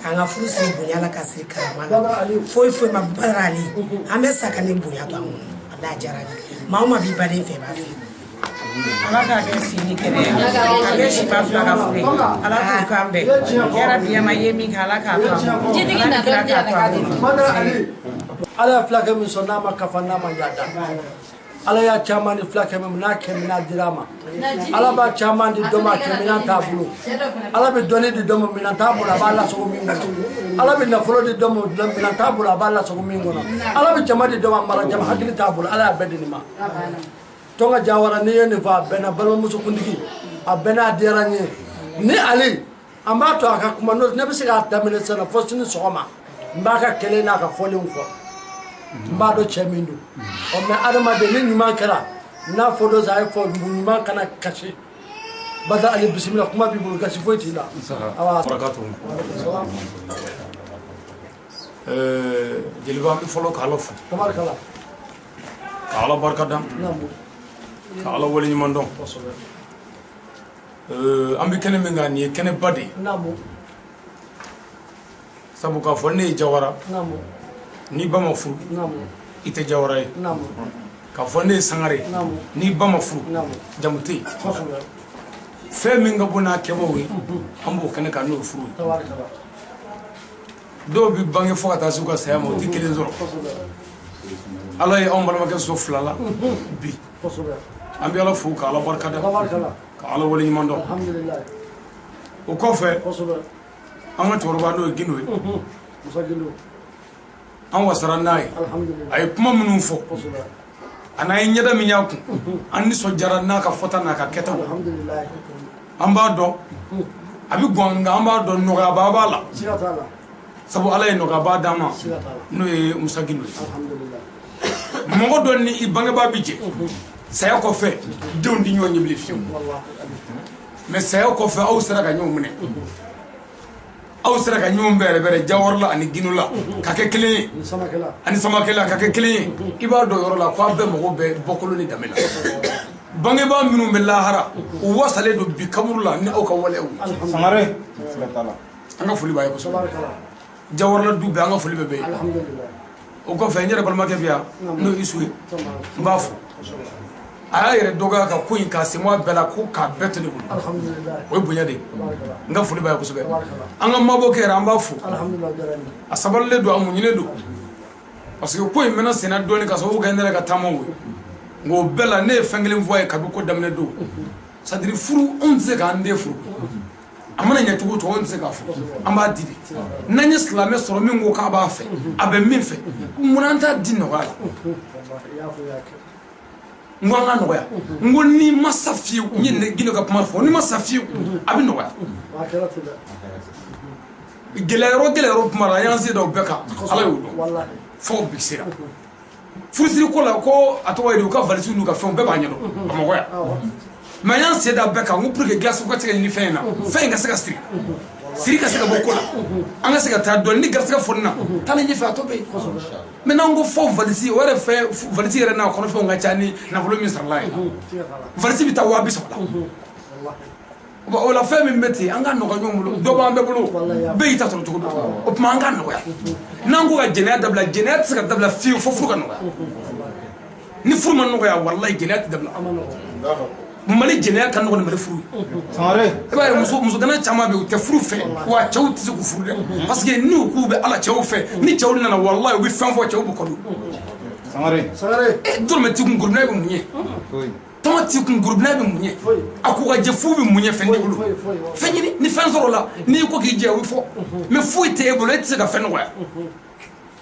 K'an ka furu siri bonya la, ka siri karama la, foyi foyi ma Badara Ali. An bɛ sa ka ni bonya to an kɔnɔ. Walahi a diyara n ye. Maa o maa b'i baden fɛ, i b'a fɛ. Ala k'a kɛ si ni kɛnɛya, k'a kɛ siba fila ka furu ye. Ala k'u kan bɛn. Yarabi ma ye min kɛ, Ala k'a to an bolo. Ala kira k'a to an bolo. Badara Ali, Ala ye fulakɛ min sɔn n'a ma kafa n'a ma yaada. Ala y'a caman di fulakɛ min ma, n'a kɛmɛ n'a dira a ma. Ala b'a caman di dɔ ma, kɛmɛ n'a t'a bolo. Ala bɛ dɔnni di dɔ ma, minɛn t'a bolo, a b'a lasago min kɔnɔ. Ala bɛ nafolo di dɔ ma, minɛn t'a bolo, a b'a lasago min kɔnɔ. Ala bɛ jama di dɔ ma, mara jama hakili t'a bolo. Ala y'a bɛɛ di nin ma. Tɔnka Jawara, n'i ye nin fɔ, a bɛnna balimamuso kuntigi, a bɛnna, a diyara n ye. Ni Ale, an b'a to a ka kuma, n'o ne bɛ se k'a daminɛ sisan fɔ sini sɔgɔma, n b'a ka kɛlɛ n'a ka fɔlenw fɔ. N b'a dɔn cɛ min don. Ɔ mais adamaden ni ɲuman kɛra, n'a fɔ dɔ sa, a ye fɔ ɲuman kana kasi. Badara Ali, bisimila, kuma b'i bolo, gasi foyi t'i la. Awa. Barakatu. Jeliba, an bɛ fɔlɔ k'Ala fo. Tabarikala. Ka Ala barika da. Naamu. Ka Ala waleɲuman dɔn. An bɛ kɛnɛ min kan, nin ye kɛnɛba de ye. Naamu. Sabu k'a fɔ ne ye Jawara. Naamu. N'i ba ma furu, Naamu. i tɛ Jawara ye. Naamu. K'a fɔ ne ye Sangare. Naamu. N'i ba ma furu, Naamu. jamu tɛ yen. Kosɛbɛ. Fɛn min ka bon n'a kɛbaw ye, an b'o kɛnɛ kan, n'o ye furu ye. Tabarikala. Dɔw bɛ bange fo ka taa se u ka saya ma, u tɛ kelen sɔrɔ. Kosɛbɛ. Ala ye anw balimakɛ so fila la bi. Kosɛbɛ. An bɛ Ala fo ka Ala barika da. Tabarikala. Ka Ala waleɲuman dɔn. Alhamdulilayi. O kɔfɛ, Kosɛbɛ. an ka cɛkɔrɔba n'o ye Gindo ye. Musa Gindo. An wasara n'a ye. Alhamdulilayi. A ye kuma minnu fɔ, Kosɛbɛ. a n'a ye ɲɛda min y'a kun, an nisɔndiyara n'a ka fɔta n'a ka kɛtaw. Alhamdulilayi. An b'a dɔn a bɛ gwan, nka an b'a dɔn nɔgɔyaba b'a la. Siga t'a la. Sabu Ala ye nɔgɔyaba d'an ma, Siga t'a la. n'o ye Musa Gindo ye. Alhamdulilayi. Mɔgɔ dɔ ni i bangebaa bi jɛ, saya kɔfɛ denw ti ɲɔgɔn ɲɛ bilen fiyewu. Walahi. Mais saya kɔfɛ, aw sera ka ɲɔgɔn minɛ, aw sera ka ɲɔgɔn bɛrɛbɛrɛ Jawara la ani Gindo la ka kɛ kelen ye. Ni Samakɛla. Ani Samakɛla ka kɛ kelen ye. I b'a dɔn yɔrɔ la ko aw bɛɛ mago bɛ bɔkolo ni danbe la. Bangebaa minnu bɛ lahara, u wasalen don bi kaburu la ni aw ka waleyaw ye. Sangare. Siga t'a la. An ka foli b'a ye kosɛbɛ. Tabarikala. Jawarala du bɛɛ, an ka foli bɛ bɛɛ ye. Alhamdulilayi. O kɔfɛ, n yɛrɛ balimakɛ bɛ yan, n'o ye Isu ye, n b'a fo. A y'a yɛrɛ dɔgɔya ka ko in k'a sen bɔ a bɛɛ la, ko k'a bɛɛ to ne bolo. Alhamdulilayi. O ye bonya de ye. Tabarikala. N ka foli b'a ye kosɛbɛ. Tabarikala. An ka mabɔkɛ yɛrɛ, an b'a fo. Alhamdulilayi, diyara n ye. A sabalilen don, a muɲunen don, parce que ko in mɛnna senna dɔɔni ka sababu kɛ ne yɛrɛ ka taamaw ye. Nka o bɛɛ la, ne ye fɛn kelen fɔ a ye kabi ko daminɛ don, c'est à dire furu, anw tɛ se k'an den furu. A mana ɲɛ cogo o cogo, anw tɛ se k'a furu, an b'a di de. N'an ye silamɛ sɔrɔ min ko k'a b'a fɛ, a bɛ min fɛ, munna an t'a di nɔgɔya la? Walahi, i y'a fɔ, i y'a kɛ. N ko an ka nɔgɔya. N ko n'i ma sa fiyewu, n ye ne Gindo ka kuma fɔ, n'i ma sa fiyewu, a bɛ nɔgɔya. Wa a kɛra ten dɛ. Gɛlɛya yɔrɔ gɛlɛya yɔrɔ kuma la, an y'an se da o bɛɛ kan, Ala y'o dɔn. Walahi. Fo bi sera furusiri ko la, ko a tɔgɔ ye di, u ka valisiw n'u ka fɛnw bɛɛ b'a ɲɛdɔn Bamakɔ yan. Awɔ. Mais an y'an sen da bɛɛ kan, n ko pour que glace ka se ka ɲini fɛn in na, fɛn in ka se ka siri, siri ka se ka bɔ ko la, an ka se ka taa dɔɔni ni garisɛgɛ fɔni na taalen ɲɛfɛ, a tɔ bɛ yen. Mais n'an ko fɔ valisi, o yɛrɛ fɛn valisi yɛrɛ n'a kɔnɔfɛnw ka ca ni nafolo min sarala ye. Siga t'a la. Valisi bɛ taa 30,000 la. Walahi. Bon, o la fɛn min bɛ ten, an ka nɔgɔya ɲɔgɔn bolo, dɔ b'an bɛɛ bolo, bɛɛ y'i ta sɔrɔ cogo dɔ. O tuma an ka nɔgɔya. N'an ko ka jɛnɛya dabila, jɛnɛya tɛ se ka dabila fiyewu fo furu ka nɔgɔya. Ni furu ma nɔgɔya, walayi jɛnɛya tɛ dabila. A ma nɔgɔn. Mali jɛnɛya ka nɔgɔn ni Mali furu ye. I b'a ye muso gana caman bɛ yen, u tɛ furu fɛ, wa cɛw tɛ se k'u furu dɛ, parce que n'u k'u bɛ ala cɛw fɛ, ni cɛw nana walahi u bɛ fɛn fɔ cɛw b'u kɔ don. E dɔrɔmɛ t'i kun, gorobinɛ bɛ mun ɲɛ? Tɔmɔ t'i kun, gorobinɛ bɛ mun ɲɛ? A ko ka jɛ fu bɛ mun ɲɛ? Fɛn t'i bolo, fɛn ɲini ni fɛn sɔrɔ la, n'i ko k'i jɛ o bɛ fɔ, mais foyi tɛ e bolo, e tɛ se ka fɛn nɔgɔya.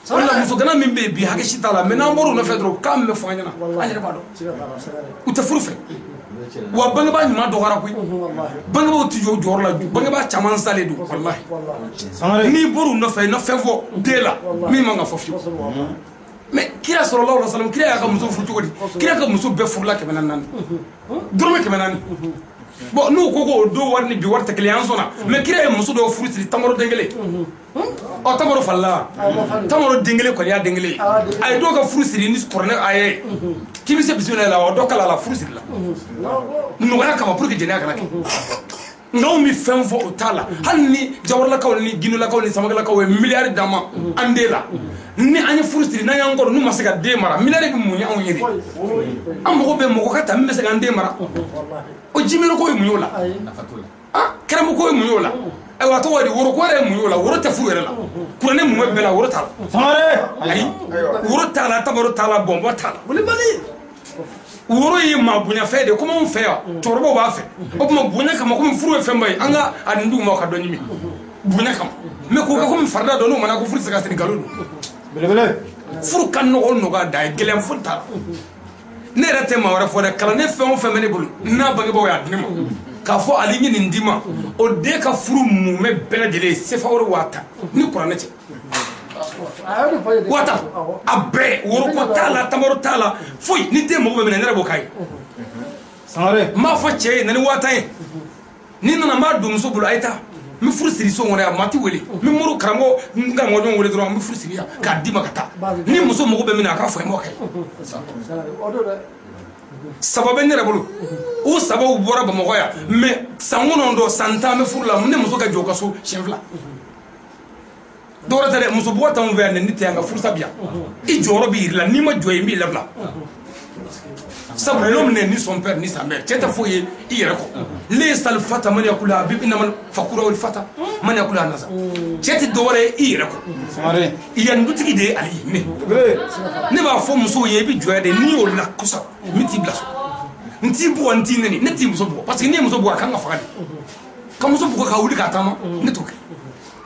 O de la muso gana min bɛ yen bi, hakɛ si t'a la, mais n'an bɔr'u nɔfɛ dɔrɔn, k'a min bɛ fɔ an ɲɛna, an yɛrɛ b'a dɔn u tɛ furu fɛ. Wa bangebaa ɲuman dɔgɔyara koyi, bangebaaw tɛ jɔ u jɔyɔrɔ la, bangebaa caman salen don walahi. N'i bɔr'u nɔfɛ, i na fɛn fɔ den la min man ka fɔ fiyewu. Mais kira sallallahu alaihi wasallam, kira y'a ka muso furu cogo di? Kira ka muso bɛɛ furula 404, dɔrɔmɛ 400. Bon, n'u ko k'o don wari ni bi wari tɛ kelen ye, an sɔnna. Mais kira ye muso dɔw furu siri tamaro den kelen. Ɔ tamaro falila, tamaro den kelen kɔni y'a den kelen ye. A ye dɔw ka furu siri ni kuranɛ a ye k'i bɛ se bisimila la, wa dɔ kala la furu siri la nɔgɔya kama pour que jɛnɛya kana kɛ. Nka anw bɛ fɛn fɔ o t'a la, hali ni Jawaralakaw ni Gindolakaw ni Samakalakaw ye miliyari d'an ma an den la, ni an ye furu siri n'an y'an kɔrɔ n'u ma se ka den mara, miliyari bɛ mun ye anw ye de? An mago bɛ mɔgɔ ka ta min bɛ se k'an den mara. O jimero ko ye mun y'o la? Ah, kɛrɛmu ko ye mun y'o la? Ayiwa, a tɔgɔ ye di, woro ko yɛrɛ ye mun y'o la? Woro tɛ furu yɛrɛ la, kuranɛ mun bɛ bɛɛ la, woro t'a la. Ayi, woro t'a la, tamaro t'a la, bɔnbɔn t'a la. Woro ye maa bonyafɛn de ye, komi anw fɛ yan cɛkɔrɔbaw b'a fɛ, o tuma bonya kama, komi furu ye fɛnba ye, an ka a nin d'u ma ka dɔ ɲimi bonya kama. Mais k'o kɛ komi farida dɔ n'o mana ko furu tɛ se ka siri, nkalon don. Furu ka nɔgɔ nɔgɔya da ye, gɛlɛya foyi t'a la. Ne yɛrɛ tɛ maa wɛrɛ fɔ dɛ, kalanden fɛn o fɛn bɛ ne bolo n'a bangebaaw y'a di ne ma k'a fɔ ale ye nin d'i ma, o den ka furu mumɛ bɛɛ lajɛlen ye sefa wari 10,000 ni kuranɛ cɛ. 10,000 a bɛɛ, woroko t'a la, tamaro t'a la, foyi. Ni den mago bɛ minɛ, ne yɛrɛ b'o k'a ye. N b'a fɔ cɛ ye na ni 10,000 ye, ni nana n b'a don muso bolo, a ye taa n bɛ furu siri so kɔnɔ yan, maa ti wele, n bɛ mori karamɔgɔ n karamɔgɔɲɔgɔn wele dɔrɔn, n bɛ furu siri yan k'a d'i ma ka taa. Ni muso mago bɛ min na, a k'a fɔ n b'o kɛ. Saba bɛ ne yɛrɛ bolo, o sabaw bɔra Bamakɔ yan, mais san 9 san 10 bɛ furu la, ne muso ka jɔ ka so siɲɛ 2. Dɔwɛrɛ tɛ dɛ, muso bugɔ t'anw fɛ yan, ne tɛ yan, ka furusa bi yan. I jɔyɔrɔ b'i yiri la, n'i ma jɔ yen, n b'i labila. Sabu l'homme n'est ni son père ni sa mère, cɛ tɛ foyi ye i yɛrɛ kɔ. Laysa al-fata man yakulu habib inama fakura wal fata man yakulu nasa. Cɛ tɛ dɔwɛrɛ ye i yɛrɛ kɔ. Yan dutigi de ye ale ye. Ne b'a fɔ musow ye, i bɛ jɔ de, n'i y'o la kɔsa, n t'i bila so, n t'i bugɔ, n t'i nɛni, ne t'i muso bugɔ, parce que n'i ye muso bugɔ, a kan ka faga de. Ka muso bugɔ ka wuli k'a taama, ne t'o kɛ.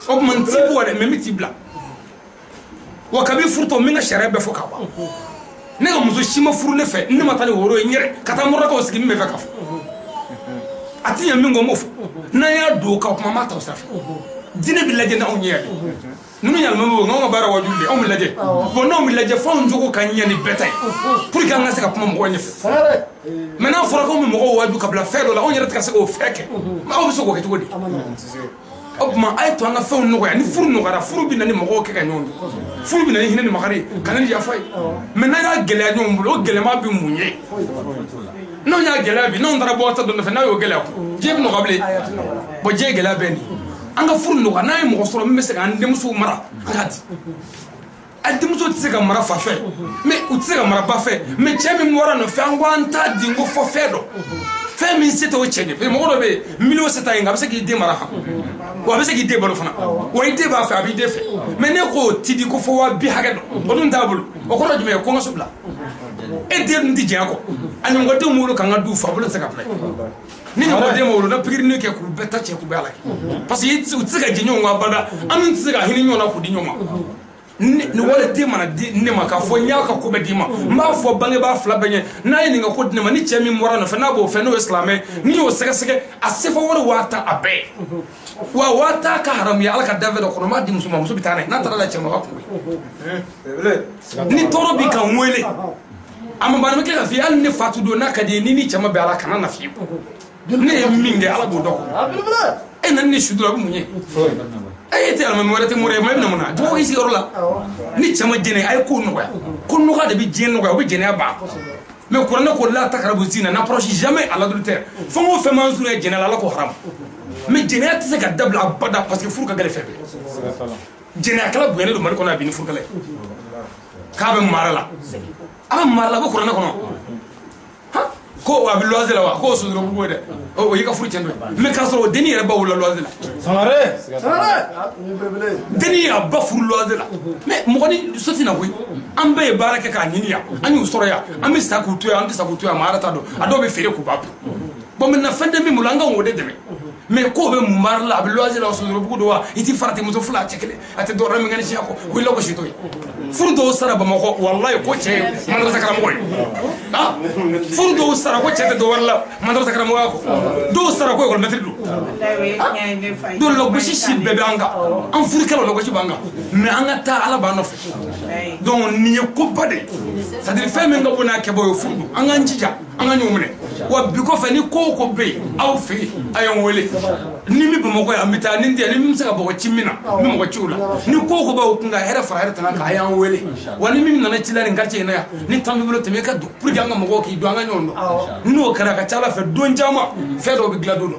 O tuma n t'i bugɔ dɛ, mais n bɛ t'i bila. Wa kabi furutɔ, n bɛ n ka sariya bɛɛ fɔ ka ban. Ne ka muso si ma furu ne fɛ, ne ma taa ni woro ye n yɛrɛ ka taa mɔrɔkaw sigi min bɛ fɛ ka fɔ. A ti ɲɛ min kɔ, n b'o fɔ. N'an y'a don ka kuma, n b'a ta o sira fɛ. Diinɛ bɛ lajɛ n'anw ɲɛ ye. Ninnu yɛlɛma bɛ anw ka baara wajuli de, anw bɛ lajɛ. Bon, n'anw bɛ lajɛ, f'anw jogo ka ɲɛ ni bɛɛ ta ye, pour que an ka se ka kuma mɔgɔw ɲɛfɛ. Mais n'a fɔra k'anw bɛ mɔgɔw waju ka bila fɛn dɔ la, anw yɛrɛ tɛ ka se k'o fɛn kɛ. Aw bɛ se k'o kɛ cogo di? O tuma a ye to an ka fɛnw nɔgɔya. Ni furu nɔgɔyara, furu bɛ na ni mɔgɔw kɛ ka ɲɔgɔn dun, furu bɛ na ni hinɛ ni makari ye, ka na ni yafa ye. Mais n'an y'a gɛlɛya ɲɔgɔn bolo, o gɛlɛma bɛ mun ye? N'anw y'a gɛlɛya bi, n'anw taara bɔ ta dɔ nɔfɛ, n'a y'o gɛlɛya kun, diɲɛ bɛ nɔgɔya bilen. Bon, diɲɛ gɛlɛya bɛɛ nin. An ka furu nɔgɔya, n'an ye mɔgɔ sɔrɔ min bɛ se k'an denmusow mara, an k'a di. A denmuso tɛ se ka mara fa fɛ, mais u tɛ se ka mara ba fɛ, mais cɛ min bɔra nɔfɛ, an ko an t'a di, n ko fɔ fɛn dɔ. Fɛn min se t'o cɛ ye, parce que mɔgɔ dɔ bɛ yen, miliyɔn se t'a ye, nka a bɛ se k'i den mara han, wa a bɛ se k'i den balo fana, wa i den b'a fɛ, a b'i den fɛ. Mais ne k'o ti di ko fo 20,000 hakɛ dɔ, o dun t'a bolo, o kɔrɔ jumɛn ye? Ko n ka so bila. E den dun tɛ jɛn a kɔ, a ɲɔgɔn denw bolo k'an ka du fa bolo tɛ se ka bila. Ni ɲɔgɔn den ma wolo, na pikiri kɛ k'u bɛɛ ta cɛ k'u bɛɛ ala kɛ, parce que u tɛ se ka jɛ ɲɔgɔn kan abada, an dun tɛ se ka hinɛ ɲɔgɔn na k'u di ɲɔgɔn ma. Ni wale den mana di ne ma k'a fɔ n y'a ka ko bɛɛ d'i ma, n b'a fɔ bangebaa fila bɛɛ ɲɛ, n'a ye nin ka ko di ne ma, ni cɛ min bɔra nɔfɛ n'a b'o fɛ, n'o ye silamɛ, n'i y'o sɛgɛsɛgɛ, a sefa wari 10,000 a bɛɛ, wa 10,000 ka haramu ye Ala ka dafɛ dɔ kɔnɔ, n b'a di muso ma, muso bɛ taa n'a ye, n'a taara la cɛ ma, a b'a kungo. Ni tɔɔrɔ b'i kan, n wele. A ma ban, n bɛ tila ka f'i ye, hali ne fatu don n'a ka di ye, ni cɛ ma bɛn a la, kana na fiyewu. Ne ye min kɛ, Ala b'o dɔn. E nana ni su dɔrɔn, a bɛ mun ye? E tɛ alimami wɛrɛ tɛ mori ye, ma e bɛna mun na? Dugawu k'i sigiyɔrɔ la. Ni cɛ ma jɛnɛ, a ye ko nɔgɔya. Ko nɔgɔya de bɛ diɲɛ nɔgɔya, o bɛ jɛnɛya ban. Mais kuranɛ ko la takarabu zina, n'approche jamais à l'adultère. Fɛn o fɛn m'an surunya jɛnɛ la, Ala ko haram. Mais jɛnɛya tɛ se ka dabila abada, parce que furu ka gɛlɛn fɛn bɛɛ. Jɛnɛyakɛla bonyalen don Mali kɔnɔ yan bi ni furukɛla ye. K'a bɛ mara la, a bɛ mara la, a bɛ kuranɛ kɔnɔ. Ko a bɛ loyer la wa k'o sodorobugu ye dɛ o y'i ka furu tiɲɛ dɔ ye mais k'a sɔrɔ o dennin yɛrɛ ba wolola loyer la. Sangare. Dennin y'a ba furu loyer la mais mɔgɔ ni so tɛ na koyi an bɛɛ ye baara kɛ k'a ɲini yan an y'u sɔrɔ yan an bɛ sa k'u to yan an tɛ sa k'u to yan maa yɛrɛ t'a dɔn a dɔw bɛ feere k'u b'a kun bon maintenant fɛn tɛ min bolo an kan k'o de dɛmɛ. Mais ko bɛ mun baara la a bɛ loyer la sodorobugu don wa i t'i farati muso fila a cɛ kelen a tɛ dɔwɛrɛ min kɛ ni siya kɔ o ye lagosi to ye furu dɔw sara Bamakɔ walayi ko cɛ ye madarasa karamɔgɔ ye ah furu dɔw sara ko cɛ tɛ dɔwɛrɛ la madarasa karamɔgɔya kɔ dɔw sara ko ekɔlimɛtiri don donc lagosi si bɛɛ bɛ an kan an furukɛlaw lagosi b'an kan mais an ka taa Ala b'an nɔfɛ donc nin ye koba de ye c'est à dire fɛn min ka bon n'a kɛbɔ ye furu don an k'an jija an ka ɲɔgɔn minɛ wa bi kɔfɛ ni ko o ko bɛ yen aw fɛ yen a ye n wele ni min Bamakɔ yan an bɛ taa ni n tɛ ni min bɛ se ka mɔgɔ ci min na n bɛ mɔgɔ ci o la ni ko o ko b'aw kun ka hɛrɛ fara hɛrɛ tana kan a y'an wele wa ni min nana ci la nin quartier in na yan ni temps b'i bolo tɛmɛ i ka don pour que an ka mɔgɔw k'i dɔn an ka ɲɔgɔn dɔn n'o kɛra a ka ca Ala fɛ don caman fɛn dɔw bɛ dilan don dɔ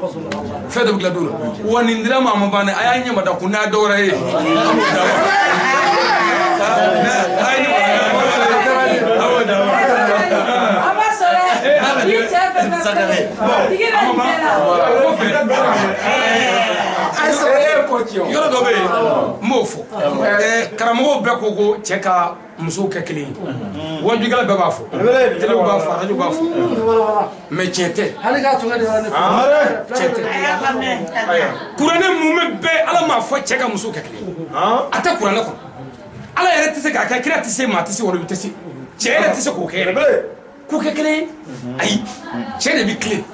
fɛn dɔw bɛ dilan don dɔ wa nin dira ma a ma ban dɛ a y'a ɲɛ ma da kun n'a dɔ wɛrɛ ye an b'o d'a ma. A y'o d'a ma. Yɔrɔ dɔ bɛ yen n b'o fɔ karamɔgɔw bɛɛ ko ko cɛ ka musow kɛ kelen ye wajukɛla bɛɛ b'a fɔ telew b'a fɔ arajo b'a fɔ mais tiɲɛ tɛ tiɲɛ tɛ kuranɛ mumɛ bɛɛ Ala m'a fɔ cɛ ka musow kɛ kelen ye a tɛ kuranɛ kɔnɔ Ala yɛrɛ tɛ se k'a kɛ kira tɛ se maa tɛ se wali tɛ se cɛ yɛrɛ tɛ se k'o kɛ yɛrɛ k'u kɛ kelen ye ayi cɛ de bɛ tilen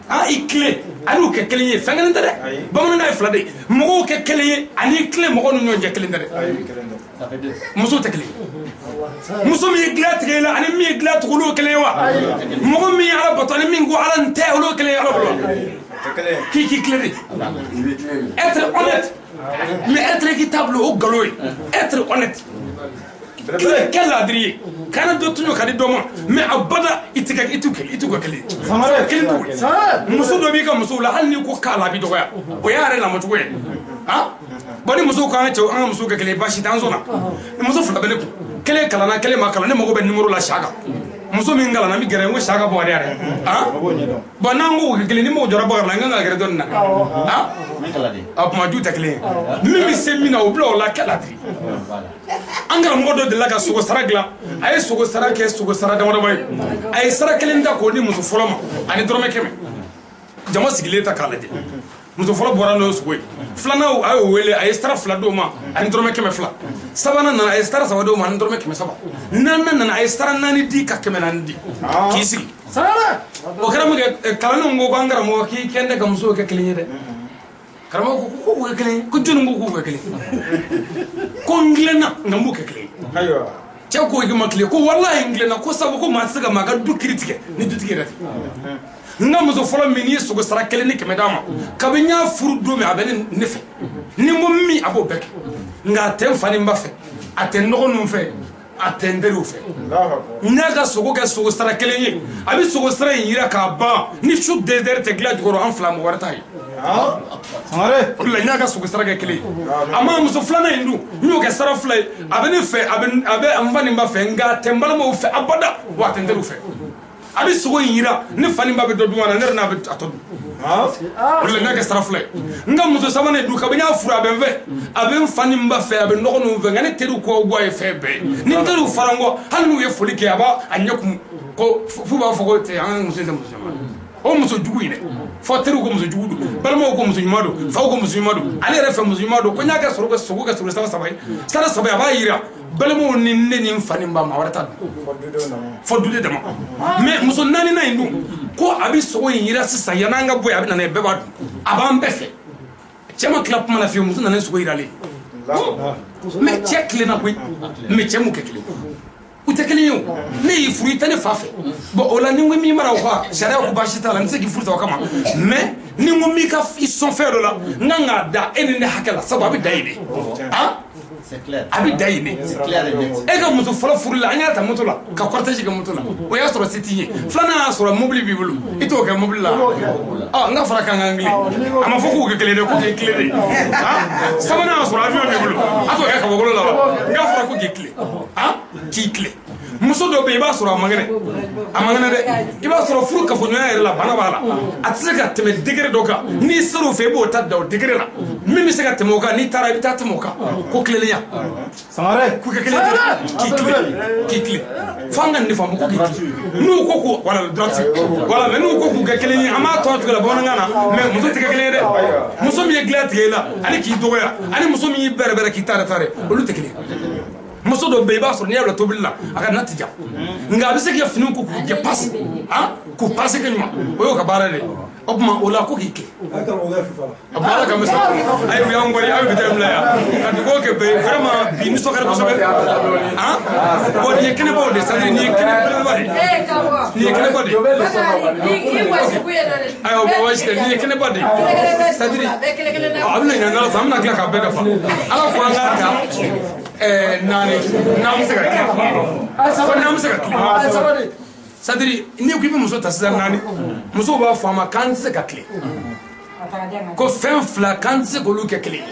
i tilen ani u kɛ kelen ye fɛn kelen tɛ dɛ bamanankan ye fila de ye mɔgɔw kɛ kelen ye ani i tilen mɔgɔw ni ɲɔgɔn cɛ kelen tɛ dɛ muso tɛ kelen ye muso min ye dilan tigɛ i la ani min ye dilan tugu olu ye kelen ye wa mɔgɔ min ye Ala bato ani min ko Ala n tɛ olu ye kelen ye Ala bolo k'i k'i tilen de être honnête mais être équitable o nkalon ye être honnête kɛ ladiri ye kana dɔ tɔɲɔ ka di dɔ ma mais a bada i tɛ i t'u kɛ kelen kelen t'u muso dɔ b'i ka musow la hali n'i ko k'a la a b'i dɔgɔya o y'a yɛrɛ lamɔcogo ye ah bon ni musow k'an ka cɛw an ka musow kɛ kelen ye baasi tɛ an sɔnna muso fila bɛ ne kun kelen kalanna kelen ma kalan ne mago bɛ nimoro la Saka muso min kalanna n bɛ gɛrɛ n ko Saka bɔ yɛrɛ ah bon n'an ko kɛ kelen ni mɔgɔ jɔra bakari la n kan ka gɛrɛ dɔ nin na ah a kuma ju tɛ kelen ye min bɛ se min na o bila o la kɛ ladiri an karamɔgɔ dɔ delila ka sogo sara dilan a ye sogo sara kɛ sogo sara damadama ye a ye sara kelen ta k'o di muso fɔlɔ ma ani dɔrɔmɛ 100 jama sigilen ta k'a lajɛ muso fɔlɔ bɔra n'o sogo ye filanan a y'o wele a ye sara fila d'o ma ani dɔrɔmɛ 200 sabanan nana a ye sara saba d'o ma ani dɔrɔmɛ 300 naaninan nana a ye sara naani di ka 400 di k'i sigi o kɛra min kɛ kalandenw ko k'an karamɔgɔ k'i kɛ ne ka musow kɛ kelen ye dɛ karamɔgɔ ko k'u kɛ kelen ye ko jɔnni ko k'u kɛ kelen ye ko n tilenna nka n b'u kɛ kelen ye cɛ ko i ma tilen ko walahi n tilenna ko sabu ko maa tɛ se ka maa ka du kiri tigɛ ni dutigi yɛrɛ tɛ n ka muso fɔlɔ min n'i ye sogo sara 1 ni 100 d'a ma kabi n y'a furu don min a bɛ ne fɛ ni n ko min a b'o bɛɛ kɛ nka a tɛ n fa ni n ba fɛ a tɛ n dɔgɔninw fɛ a tɛ n teriw fɛ n'a ka sogo kɛ sogo sara 1 ye a bɛ sogo sara in yira k'a ban ni su dɛsɛri tɛ dilan jukɔrɔ an fila mɔgɔ wɛrɛ t'a ye o de la n y'a ka sogo sara kɛ 1 ye a ma muso filanan in dun n y'o kɛ sara 2 ye a bɛ ne fɛ a bɛ n fa ni n ba fɛ nka a tɛ n balimaw fɛ abada wa a tɛ n teriw fɛ a bɛ sogo in yira ne fa ni ba bɛ dɔ dun a la ne yɛrɛ n'a bɛ a tɔ dun o de la n y'a kɛ sara 2 ye n ka muso sabanan in dun kabini n y'a furu a bɛ n fɛ a bɛ n fa ni n ba fɛ a bɛ n dɔgɔninw fɛ nka ne teriw ko bɔ a ye fɛn bɛɛ ye ni n teriw fara n kɔ hali n'u ye foli kɛ a b'a a ɲɛ kumu ko f'u b'a fɔ ko an ka muso in tɛ muso ɲuman o muso jugu in dɛ fɔ teriw ko muso jugu don balimaw ko muso ɲuman don faw ko muso ɲuman don ale yɛrɛ fɛ muso ɲuman don ko n y'a kɛ sɔrɔ ka sogo kɛ sogo sara 3 ye sara 3 ye a b'a yira balimaw ni ne ni n fa ni n ba maa wɛrɛ t'a dun fɔ duden dama mais muso naaninan in dun ko a bɛ sogo in yira sisan yann'an ka bɔ yen a bɛ na n'a ye bɛɛ b'a dun a b'an bɛɛ fɛ cɛ ma tila kuma na fiyewu muso nana ni sogo yiralen mais cɛ tilenna koyi mais cɛ m'u kɛ kelen u tɛ kelen ye o ne y'i furu i tɛ ne fa fɛ bon o la ni n ko m'i mara o kan sariya ko baasi t'a la n tɛ se k'i furu ta o kama mais ni n ko m'i ka i sɔn fɛn dɔ la n kan k'a da e ni ne hakɛ la sabu a bɛ da yen de ah a bɛ da yen de e ka muso fɔlɔ furu la an y'a ta moto la ka cortège kɛ moto la o y'a sɔrɔ se t'i ye filanan y'a sɔrɔ mobili b'i bolo i t'o kɛ mobili la ɔ n ka fara kan kan kelen a ma fɔ k'u kɛ kelen de ko k'i tilen de ah sabanan y'a sɔrɔ avion b'i bolo a t'o kɛ kabakolo la wa n ka fara ko k'i tilen ah k'i tilen Muso dɔ bɛ yen i b'a sɔrɔ a man kɛnɛ, a man kɛnɛ dɛ. I b'a sɔrɔ furu kafoɲɔgɔnya yɛrɛ la bana b'a la, a tɛ se ka tɛmɛ degré dɔ kan. N'i ser'o fɛ i b'o ta da o degré la, min bɛ se ka tɛmɛ o kan n'i taara i bɛ taa tɛmɛ o kan. Ko tilennenya, Sangare, k'u kɛ kelen ye k'i tilen, k'i tilen. F'an ka nin de faamu ko k'i tilen. N'u ko ko voilà droite, voilà, mais n'u ko k'u kɛ kelen ye, an b'a to a cogo la bamanankan na, mais muso tɛ kɛ kelen ye dɛ. Muso min ye dilan tigɛ i la ani k'i dɔgɔya, ani muso min y'i bɛrɛ bɛrɛ k'i tare tare, olu tɛ kelen ye. Muso dɔ bɛ yen i b'a sɔrɔ n'i y'a bila tobili la a ka na ti ja, nka a bɛ se k'i ka finiw ko k'u jɛ pasi, han, k'u pasi kɛ ɲuman, o y'o ka baara de ye. O tuma o la ko k'i kɛ a baara ka misɛn. Ayi, u y'an kɔni, aw bɛ taa bila yan ka dugawu kɛ bɛɛ ye. Vraiment bi nisɔn ka di kosɛbɛ. Han, bon, nin ye kɛnɛbaw de ye, c'est à dire nin ye kɛnɛ belebeleba de ye, nin ye kɛnɛba de ye. Ayiwa, bon, baasi tɛ, nin ye kɛnɛba de ye, c'est à dire a bɛna ɲinɛ n'Ala sɔnna, an bɛna tila k'a bɛɛ dafa. Ala ko an k'a ta naani, n'an bɛ se ka tile, ko n'an bɛ se ka tile, c'est à dire n'i ko k'i bɛ muso ta sisan naani, musow b'a fɔ a ma k'an tɛ se ka tile, ko fɛn fila k'an tɛ se k'olu kɛ kelen ye.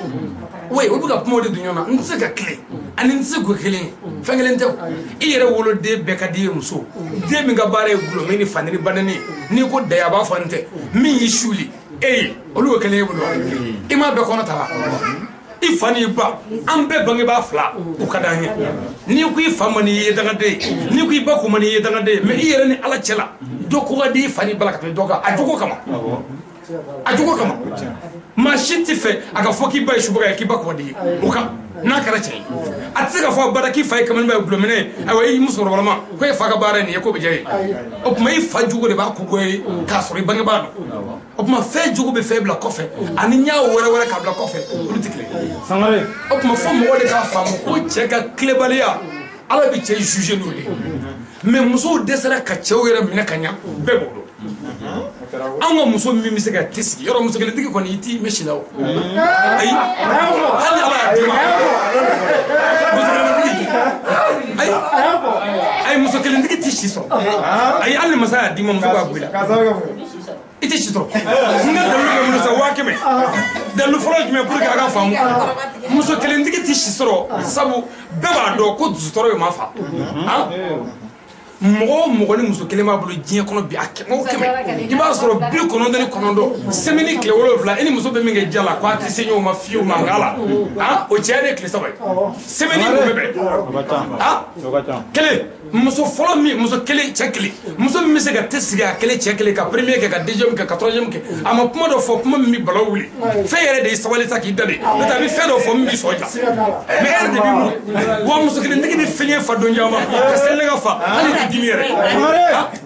Oui, olu bɛ ka kuma o de don ɲɔgɔn na. N tɛ se ka tile ani n tɛ se k'o kɛ kelen ye, fɛn kelen tɛ o. I yɛrɛ woloden bɛɛ ka di i ye. Muso den min ka baara ye gulɔmin ni fanini banani ye, n'i ko dayi a b'a fɔ n tɛ min y'i suli e ye, olu ye kelen ye bolo wa? I m'a bɛɛ kɔnɔ ta wa? I fa n'i ba, an bɛɛ bangebaa fila, u ka d'an ye. N'i ko i fa man di i ye dangaden ye, n'i ko i ba ko man di i ye dangaden ye, mais i yɛrɛ ni Ala cɛ la, dɔ ko ka di i fa n'i ba la ka tɛmɛ dɔ kan, a jogo kama, a jogo kama. Maa si tɛ fɛ a ka fɔ k'i ba ye subaga ye, k'i ba ko ka di i ye o kan. N'a kɛra tiɲɛ ye, a tɛ se ka fɔ abada k'i fa ye kamalenba ye gulɔminɛ ye. Ayiwa, i musokɔrɔbalama ko e fa ka baara ye nin ye, k'o bɛ diya i ye. O tuma i fa jogo de b'a ko goya ye k'a sɔrɔ i bangebaa don. O tuma fɛn jogo bɛ fɛn bila kɔfɛ, ani n y'a wɛrɛ wɛrɛ k'a bila kɔfɛ, olu tɛ kelen ye. Sangare. O tuma fo mɔgɔ de k'a faamu ko cɛ ka tilebaliya, Ala bɛ cɛ juger n'o de ye. Mais musow dɛsɛra ka cɛw yɛrɛ minɛ ka ɲa, bɛɛ b'o dɔn. An ka muso min bɛ se ka te sigi yɔrɔ, muso kelentigi kɔni i t'i mɛ si la o. Ayi, hali Ala y'a d'i ma, muso kelentigi, ayi, ayi, muso kelentigi tɛ si sɔrɔ. Ayi, hali ni masa y'a d'i ma, muso b'a bɔ i la, i tɛ si sɔrɔ. N ka dalilu bɛ n bolo sa 100 000. Dalilu fɔlɔ ye jumɛn pour que a ka faamu? Muso kelentigi tɛ si sɔrɔ, sabu bɛɛ b'a dɔn ko dusutɔrɔ ye maa fa. Han, mɔgɔ o mɔgɔ ni muso kelen b'a bolo diɲɛ kɔnɔ bi, a kɛmɛ o kɛmɛ, i b'a sɔrɔ 99, semaine tile 7, i ni muso bɛ min kɛ ja la, ko a tɛ se ɲɔgɔn ma fiyewu, mankan la, han, o cɛ de ye tile 3 ye. Semaine o bɛ bɛn, han, kelen. Muso fɔlɔ min, muso kelen cɛ kelen, muso min bɛ se ka te sigi a kelen cɛ kelen, ka premier kɛ, ka deuxième kɛ, ka troisième kɛ, a ma kuma dɔ fɔ, kuma min bɛ balawu wuli. Fɛn yɛrɛ de ye sabali ta k'i da de, n'o tɛ a bɛ fɛn dɔ fɔ min b'i sɔn ja, mais e yɛrɛ de b'i bolo wa. Muso kelentigi bɛ fɛn ye fa don caman ka seli ka fa, hali tɛ dimi yɛrɛ,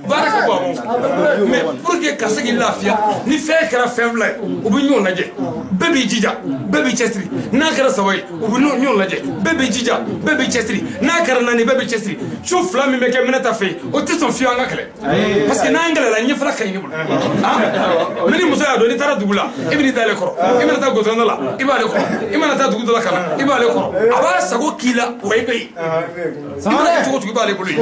baara ka bon a ma. Mais pour que ka se k'i lafiya, ni fɛn kɛra fɛn fila ye, u bɛ ɲɔgɔn lajɛ, bɛɛ b'i jija, bɛɛ b'i cɛsiri. N'a kɛra saba ye, u bɛ ɲɔgɔn lajɛ, bɛɛ b'i jija, bɛɛ b'i cɛsiri. N'a kɛra naani, bɛɛ b'i cɛsiri. Su fila min bɛ kɛ Minɛta fɛ yen, o tɛ sɔn fiyewu an ka kɛlɛ, parce que n'an kɛlɛla ɲɛfɛla ka ɲi ne bolo. Ah, mais ni muso y'a dɔn, n'i taara dugu la, i bɛ n'i d'ale kɔrɔ, i mana taa goudron da la, i b'ale kɔrɔ, i mana taa dugu dɔ la ka na, i b'ale kɔrɔ, a b'a sago k'i la wa, i bɛ yen, i mana kɛ cogo o cogo, i b'ale bolo yen.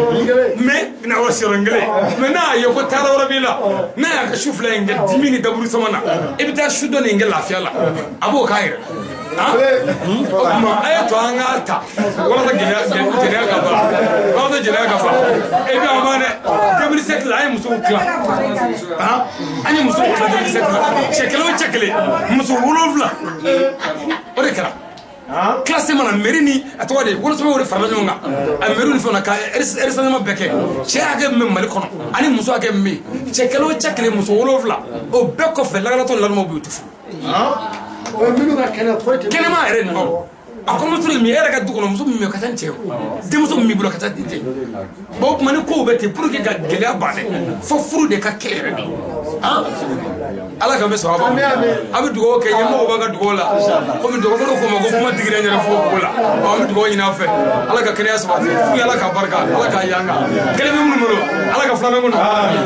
Mais na o sɔrɔ kelen, mais n'a ye ko taara wɛrɛ b'i la, n'a y'a ka su fila in kɛ dimi ni daburu sama na, i bɛ taa su dɔ nin kɛ lafiya la, a b'o k'a yɛrɛ. O tuma a ye to an k'a ta walasa gɛlɛya gɛlɛya ka ban, walasa gɛlɛya ka ban. Et puis a ma dɛ, 2007 la, an ye musow tila, an ye musow tila 2007 la, cɛ kelen o cɛ kelen, muso 7, o de kɛra classement na. Mairie ni a tɔgɔ de wolosɛbɛn, o de farala ɲɔgɔn kan, a mairie ni fɛnw na, ka recensement bɛɛ kɛ, cɛ hakɛ min bɛ Mali kɔnɔ ani muso hakɛ min bɛ yen, cɛ kelen o cɛ kelen, muso 7. O bɛɛ kɔfɛ, lakanatɔ ni lalɔmaw bɛ yen, u tɛ furu. Kɛnɛma yɛrɛ nin a kɔnɔmuso ye min ye, e yɛrɛ ka du kɔnɔ, muso min bɛ yen, o ka ca ni cɛ ye, denmuso min b'i bolo, ka ca ni cɛ ye. Bon, o tuma ni kow bɛ ten, pour que ka gɛlɛya ban dɛ, fo furu de ka kɛ yɛrɛ de. Han, Ala ka bɛ sɔn a ma. A bɛ dugawu kɛ, ɲɛmɔgɔw b'a ka dugawu la, komi dɔgɔtɔrɔw ko ma ko kuma digira n yɛrɛ fo ko la. An bɛ dugawu ɲini aw fɛ, Ala ka kɛnɛya sabati, furu Ala ka barika, Ala k'a yanga. Kelen bɛ minnu bolo, Ala ka filanan kɔnɔ,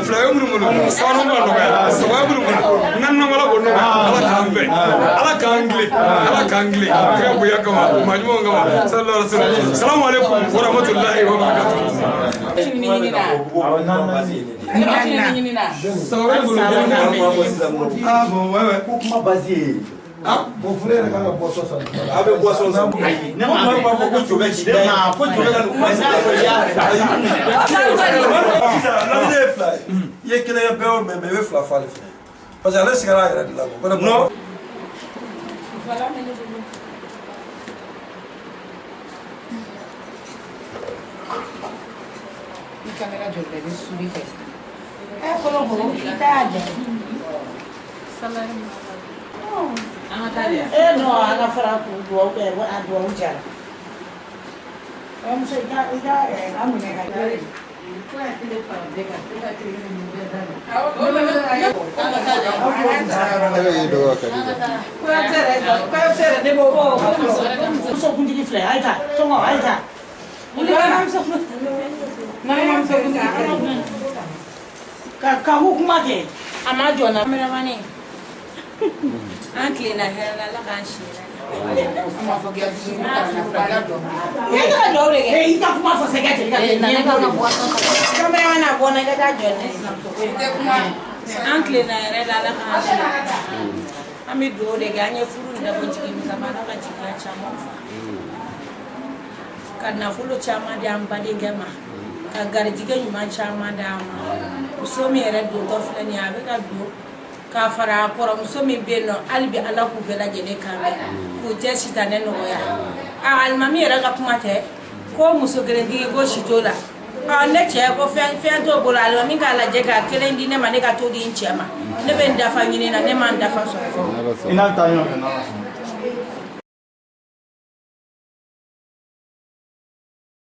fila bɛ minnu bolo, sabanan b'a nɔgɔya, saba bɛ minnu bolo, naaninan Ala k'o nɔgɔya. Ala k'an bɛn, Ala k'an tilen, Ala k'an tilen kira bonya kama, maa ɲumanw kama, sallallahu alaihi wasallam. Salamu alaikum wa rahmatullahi wa barakatuh. Ah bon, ouais, ouais. Ko kuma base ye Bon, furu yɛrɛ kan ka boisson san. A bɛ boisson san. Ayi, ne ma m'a b'a fɔ ko jo bɛ ci. Ne ma ko jo bɛ ka kuma. Sisan lamini ye fila ye. I ye kelen kɛ bɛɛ y'o mɛn, mais i bɛ fila fɔ ale fana ye. Parce que ale sigara a yɛrɛ de la quoi. Non. Ni caméra jɔ la i bɛ suli kɛ. Ɛ kɔlɔkɔlɔ i t'a y'a jɛ. An ka taa de yan. Eh non, an ka fara k'u duwawu kɛ, a duwawu jara. Ɛ muso i ka an minɛ ka ne b'o muso kuntigi filɛ, a ye taa, sɔngɔ a ye taa. Ka ko kuma kɛ. A ma jɔ na. Caméraman an tilenna hɛrɛ la, Ala k'an si hɛrɛ la. E ka duwawu de kɛ. I ka kuma fɔ sɛgɛ tɛ. Caméraman a bɔ n na i ka taa jɔ ne sinamuso ko in. An tilenna hɛrɛ la, Ala k'an si hɛrɛ la. An bɛ duwawu de kɛ, an ye furu in dabɔ jigin min kama, Ala ka jigiya caman fa. Ka nafolo caman di an badenkɛ ma, ka garijɛgɛ ɲuman caman d'an ma. Muso min yɛrɛ dontɔ filɛ nin ye, a bɛ ka don k'a fara a kɔrɔmuso min bɛ yen nɔ, hali bi Ala k'u bɛɛ lajɛlen kan mɛn, k'u cɛ sitanɛ nɔgɔya. A alimami yɛrɛ ka kuma tɛ ko muso kelentigi ko si t'o la. Ne cɛ ko fɛn t'o bolo, alimami k'a lajɛ k'a kelen di ne ma, ne ka t'o di n cɛ ma. Ne bɛ n dafa ɲini na, ne ma n dafa sɔrɔ fɔlɔ. I n'a bɛ taa ɲɔgɔn fɛ n'Ala sɔnna.